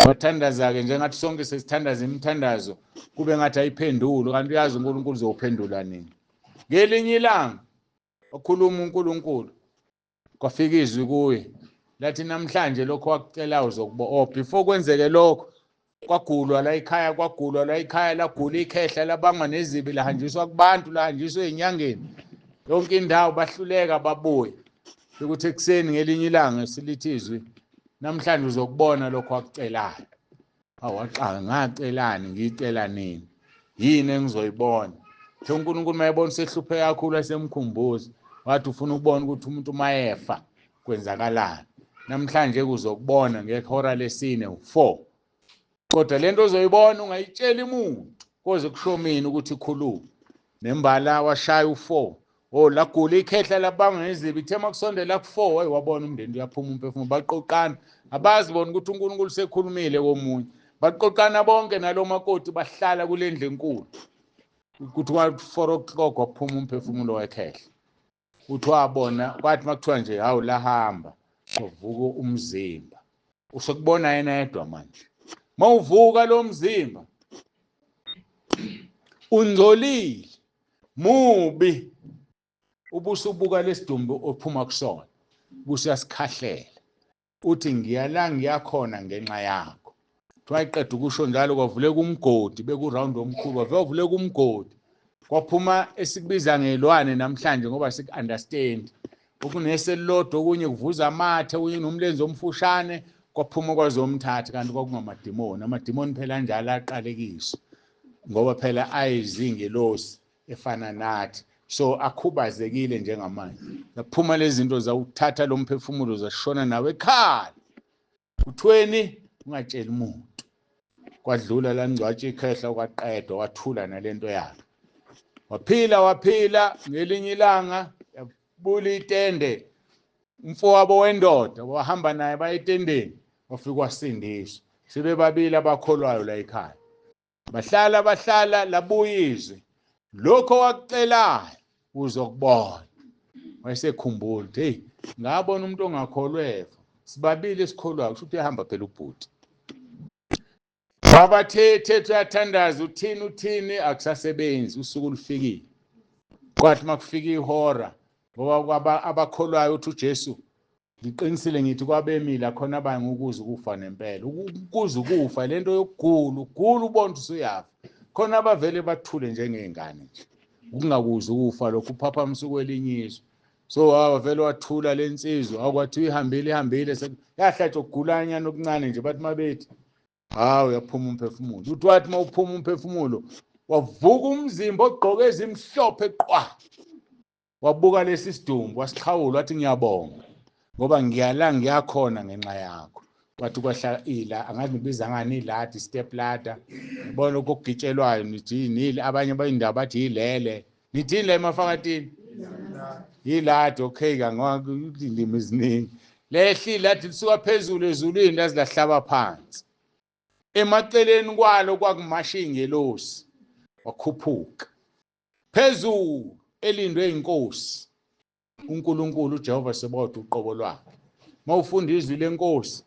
Wathandaza-ke njengathi sonke sesithandaza imithandazo kube ngathi ayiphenduli, kanti uyazi uNkulunkulu uzowuphendula nini. Ngelinye ilanga wakhuluma uNkulunkulu, kwafika izwi kuye lathi namhlanje lokho wakucela uzokubo. Oh, before kwenzeke lokho kwagulwa la ekhaya, kwagulwa la ekhaya, lagula ikhehla labangwa nezibi, lahanjiswa kubantu, lahanjiswa ey'nyangeni, yonke indawo, bahluleka babuya. Ukuthi ekuseni ngelinye ilanga silithi izwi, namhlanje uzokubona lokho wakucelayo. Awaxaka, ngacelani, ngiyicela nini, yini engizoyibona? Uthe uNkulunkulu mayebona usehlupheke kakhulu asemkhumbuza, wathi ufuna ukubona ukuthi umuntu mayefa kwenzakalani. Namhlanje kuzokubona ngehora lesine u4. Kodwa lento ozoyibona ungayitsheli umuntu, koze kusho mina ukuthi ikhulume. Nembala washaya u4. Oh, lagula ikhehla labanga ngezibi, ithe makusondela ku4 waye wabona umndeni uyaphuma umphefumulo, baqoqana, abazi bona ukuthi uNkulunkulu sekhulumile komunye. Baqoqana bonke nalo makoti bahlala kule ndlu enkulu. Kuthi kwa 4 o'clock waphuma umphefumulo wekhehla. Uthi wabona kwathi makuthiwa nje hawu lahamba, wavuka umzimba. Usekubona yena yedwa manje. Mawuvuka lo mzimba ungcolile, mubi, ubusubuka lesidumbu ophuma kusona, ubusuyasikhahlela, uthi ngiyala ngiyakhona ngenxa yakho. Kuthiwa iqeda ukusho njalo kwavuleka umgodi, beku round omkhulu, kwavuleka umgodi, kwaphuma esikubiza ngelwane namhlanje ngoba siku-understand, okuneselilodwa, okunye kuvuza amathe, okunye nomlenze omfushane. Kwaphuma kwazomthatha kanti kwakungamadimoni. Amadimoni phela njalo aqalekiswa ngoba phela ayizingelosi efana nathi, so akhubazekile njengamanje. Zaphuma lezi zinto zawuthatha lo mphefumulo zashona nawe ekhala. Kuthweni ungatsheli umuntu. Kwadlula la ngcwatsha ikhehla kwaqedwa, wathula nalento yakhe. Waphila waphila, ngelinye ilanga yabula itende, umfowabo wendoda wahamba naye baye etendeni, wafika wasindiswa. Sebebabili abakholwayo la ekhaya. Bahlala bahlala, labuya izwi, lokho wakucelayo uzokubona. Wayesekhumbula ukuthi hey, ngabona umuntu ongakholweva, sibabili esikholwayo, kusho ukuthi uyahamba phela ubhuti. Wabathethe uyathandaza, uthini uthini, akusasebenzi, usuku lufikile. Kwathi makufika ihora, ngoba abakholwayo uthi uJesu, ngiqinisile ngithi kwabemile khona abangukuza ukufa nempela, ukuza ukufa lento yokugula, ugula ubona ukuthi usuyafa. Khona abavele bathule njengezingane nje, ukungakuzi ukufa lokhu, uphaphamisa kwelinye izwe. So wavele wathula lensizwa, akwathi ihambile ihambile, yahlatshwa ukugulanyana okuncane nje, bathi mabethi hawu uyaphuma umphefumulo. Uthi wathi mawuphuma umphefumulo, wavuka umzimba ogqoke ezimhlophe qwa, wabuka lesi sidumbu wasixhawula, wathi ngiyabonga ngoba ngiyala ngiyakhona ngenxa yakho. Wathi kwahla ila, angazi nibiza ngani iladi, step ladder, yabona okugitshelwayo, nithi nile, abanye bayindaba bathi yilele, nithini la emafakatini yiladi. Okay, kangoba indimi eziningi. Lehla iladi lisuka phezulu ezulwini laze lahlaba phansi. Emaceleni kwalo kwakumasha ingelosi, wakhuphuka phezulu elindwe inkosi uNkulunkulu uJehova Sebawoti uqobo lwakhe. Mawufunda izwi lenkosi,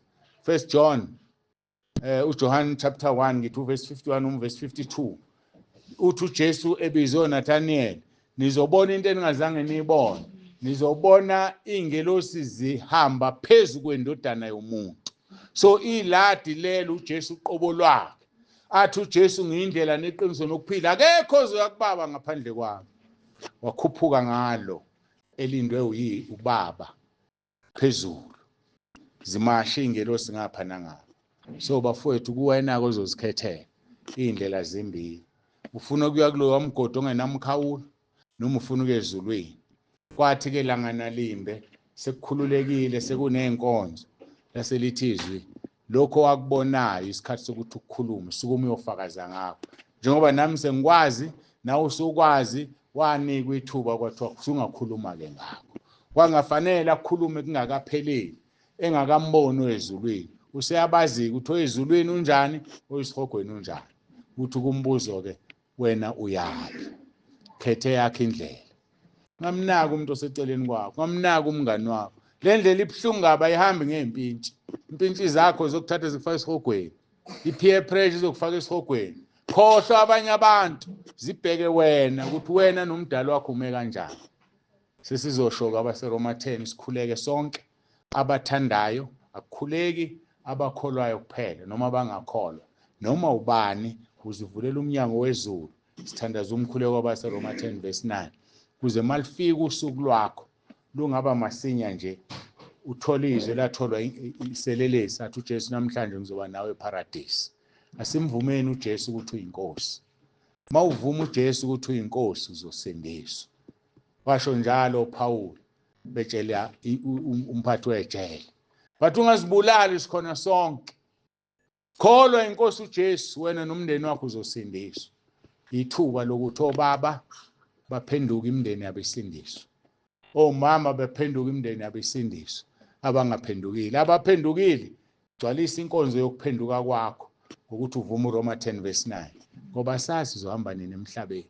1 John, uJohn chapter 1 ngithi uverse 51 umverse 52, uthi uJesu ebizwe Nathaniel, nizobona into eningazange niyibone, nizobona ingelosi zihamba phezu kwendodana yomuntu. So iladi lelo uJesu uqobo lwakhe, athi uJesu ngiyindlela neqiniso nokuphila, akekho ozoya kubaba ngaphandle kwami. Wakhuphuka ngalo elindwe ubaba phezulu, zimasha ingelosi ngapha nangapha. So bafowethu, kuwena ke ozozikhethela indlela zimbili, ufuna ukuya kulowa mgodi ongenamkhawulo noma ufuna ukuya ezulwini. Kwathi ke langana limbe sekukhululekile, sekuney'nkonzo, laselithi izwi lokho wakubonayo isikhathi sokuthi ukukhulume, sukume uyofakaza ngakho. Njengoba nami sengikwazi, nawe usukwazi, wanikwa ithuba kwathiwa usungakhuluma-ke ngakho. Kwangafanele akhulume kungakapheleli, engakamboni oyezulwini. Useyabazi-ke ukuthi oyezulwini unjani, oyisihogweni unjani. Uthi kumbuzo-ke, wena uyaphi? Khethe yakho indlela. Ngamnaka umuntu oseceleni kwakho, ngamnaka umngani wakho. Le ndlela ibuhlungu kabi, ayihambi ngey'mpintshi. Impintshi zakho zokuthatha zikufaka esihogweni, i-peer pressure izokufaka esihogweni. Khohlwa abanye abantu, zibheke wena ukuthi wena nomdali wakho ume kanjani. Sesizosho-ke abaseRoma 10, sikhuleke sonke, abathandayo akukhuleki, abakholwayo kuphela noma abangakholwa, noma ubani uzivulela umnyango wezulu. Sithandaza umkhuleko wabaseRoma 10 verse 9, kuze malifika usuku lwakho lungaba masinya nje, uthole izwi latholwa iselelesi, athi uJesu namhlanje ngizoba nawe eParadise. Asimvumeni uJesu ukuthi uyinkosi. Mawuvuma uJesu ukuthi uyinkosi uzosindiswa. Washo njalo uPaul betshela umphathi wejele, bathi ungazibulali sikhona sonke, kholwa inkosi uJesu wena nomndeni wakho uzosindiswa. Ithuba lokuthi obaba baphenduke imindeni yabo isindiswe, omama baphenduke imindeni yabo isindiswe, abangaphendukile, abaphendukile gcwalisa inkonzo yokuphenduka kwakho ngokuthi uvume uRoma 10 verse 9, ngoba sazi uzohamba nini emhlabeni.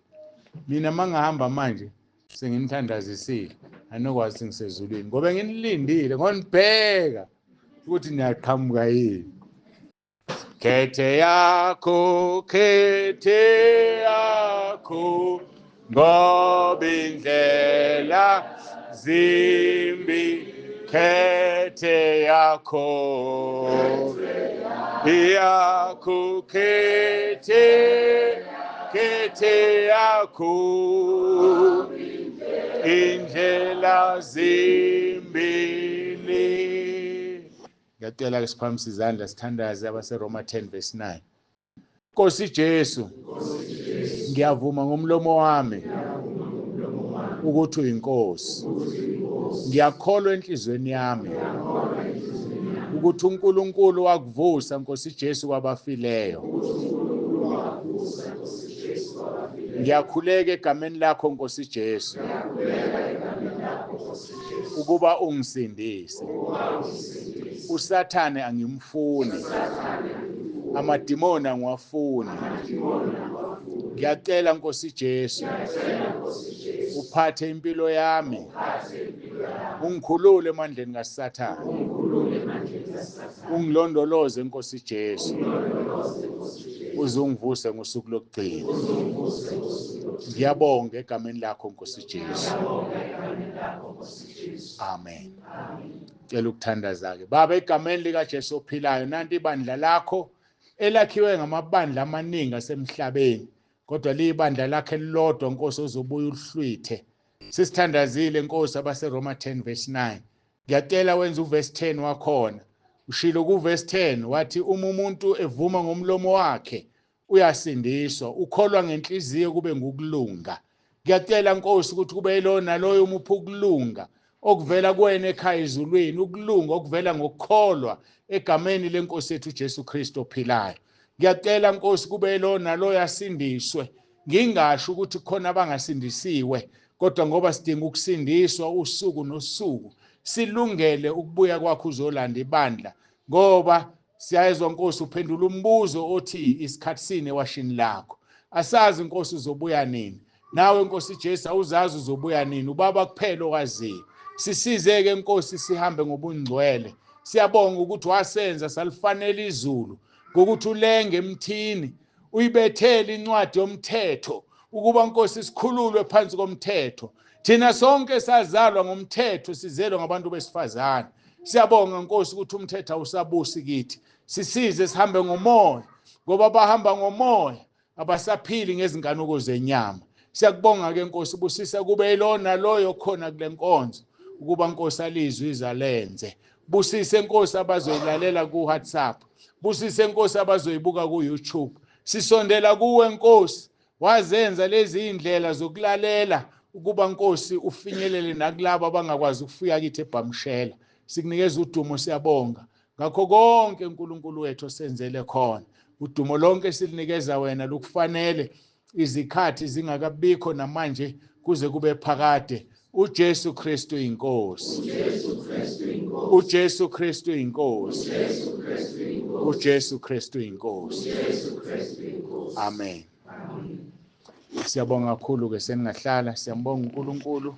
Mina mangahamba manje senginithandazisile, anokwazi ngisezulwini ngoba nginilindile, ngonibheka ukuthi niyaqhamuka yini. Khethe yakho, khethe yakho, ngoba indlela zimbi, khethe yakho, yakho, khethe, khethe yakho, indlela zimbili. Ngiyacela ke siphakamise izandla sithandaze abaseRoma 10 verse 9. Nkosi Jesu, ngiyavuma ngomlomo wami ukuthi uyinkosi. Ngiyakholwa enhlizweni yami ukuthi uNkulunkulu wakuvusa Nkosi Jesu kwabafileyo. Ngiyakhuleka egameni lakho Nkosi Jesu ukuba ungisindise. USathane angimfuni, amadimoni angiwafuni. Ngiyacela Nkosi Jesu uphathe impilo yami, ungikhulule emandleni kaSathane, ungilondoloze Nkosi Jesu, uze ungivuse ngosuku lokugcina. Ngiyabonga egameni lakho Nkosi Jesu. Amen. Cela ukuthandaza ke. Baba, egameni lika Jesu ophilayo, nanti ibandla lakho elakhiwe ngamabandla amaningi asemhlabeni, kodwa liyibandla lakhe lilodwa Nkosi ozobuya ulihlwithe. Sisithandazile Nkosi abaseRoma 10 verse 9. Ngiyacela wenze uverse 10 wakhona. Ushilo kuverse 10 wathi uma umuntu evuma ngomlomo wakhe uyasindiswa, ukholwa ngenhliziyo kube ngukulunga. Ngiyacela Nkosi ukuthi kube yilona loyo umupha ukulunga okuvela kuwena ekhaya ezulwini, ukulunga okuvela ngokukholwa egameni lenkosi yethu uJesu Kristu ophilayo. Ngiyacela Nkosi kube yilona loyo asindiswe. Ngingasho ukuthi khona abangasindisiwe, kodwa ngoba sidinga ukusindiswa usuku nosuku, silungele ukubuya kwakho uzolanda ibandla, ngoba siyayezwa Nkosi uphendula umbuzo othi isikhathi sini ewashini lakho. Asazi Nkosi uzobuya nini. Nawe Nkosi Jesu awuzazi uzobuya nini, ubaba kuphela owaziyo. Sisize-ke Nkosi sihambe ngobungcwele. Siyabonga ukuthi wasenza salifanele izulu ngokuthi ulenge emthini, uyibethele incwadi yomthetho ukuba Nkosi sikhululwe phansi komthetho. Thina sonke sazalwa ngomthetho, sizelwe ngabantu besifazane. Siyabonga Nkosi ukuthi umthetho awusabusi kithi. Sisize sihambe ngomoya, ngoba bahamba ngomoya abasaphili ngezinkanuko zenyama. Siyakubonga ke Nkosi, busisa kube yilona loyo khona kule nkonzo ukuba Nkosi alizwe izalenze. Busise Nkosi abazoyilalela ku WhatsApp, busise Nkosi abazoyibuka ku YouTube. Sisondela kuwe Nkosi, wazenza lezi indlela zokulalela ukuba Nkosi ufinyelele nakulabo abangakwazi ukufika kithi eBhamshela. Sikunikeza udumo, siyabonga ngakho konke uNkulunkulu wethu osenzele khona. Udumo lonke silinikeza wena, lukufanele izikhathi zingakabikho namanje kuze kube phakade. uJesu Kristu inkosi, uJesu Kristu inkosi, uJesu Kristu inkosi. Amen. Siyabonga kakhulu ke, seningahlala. Siyambonga uNkulunkulu.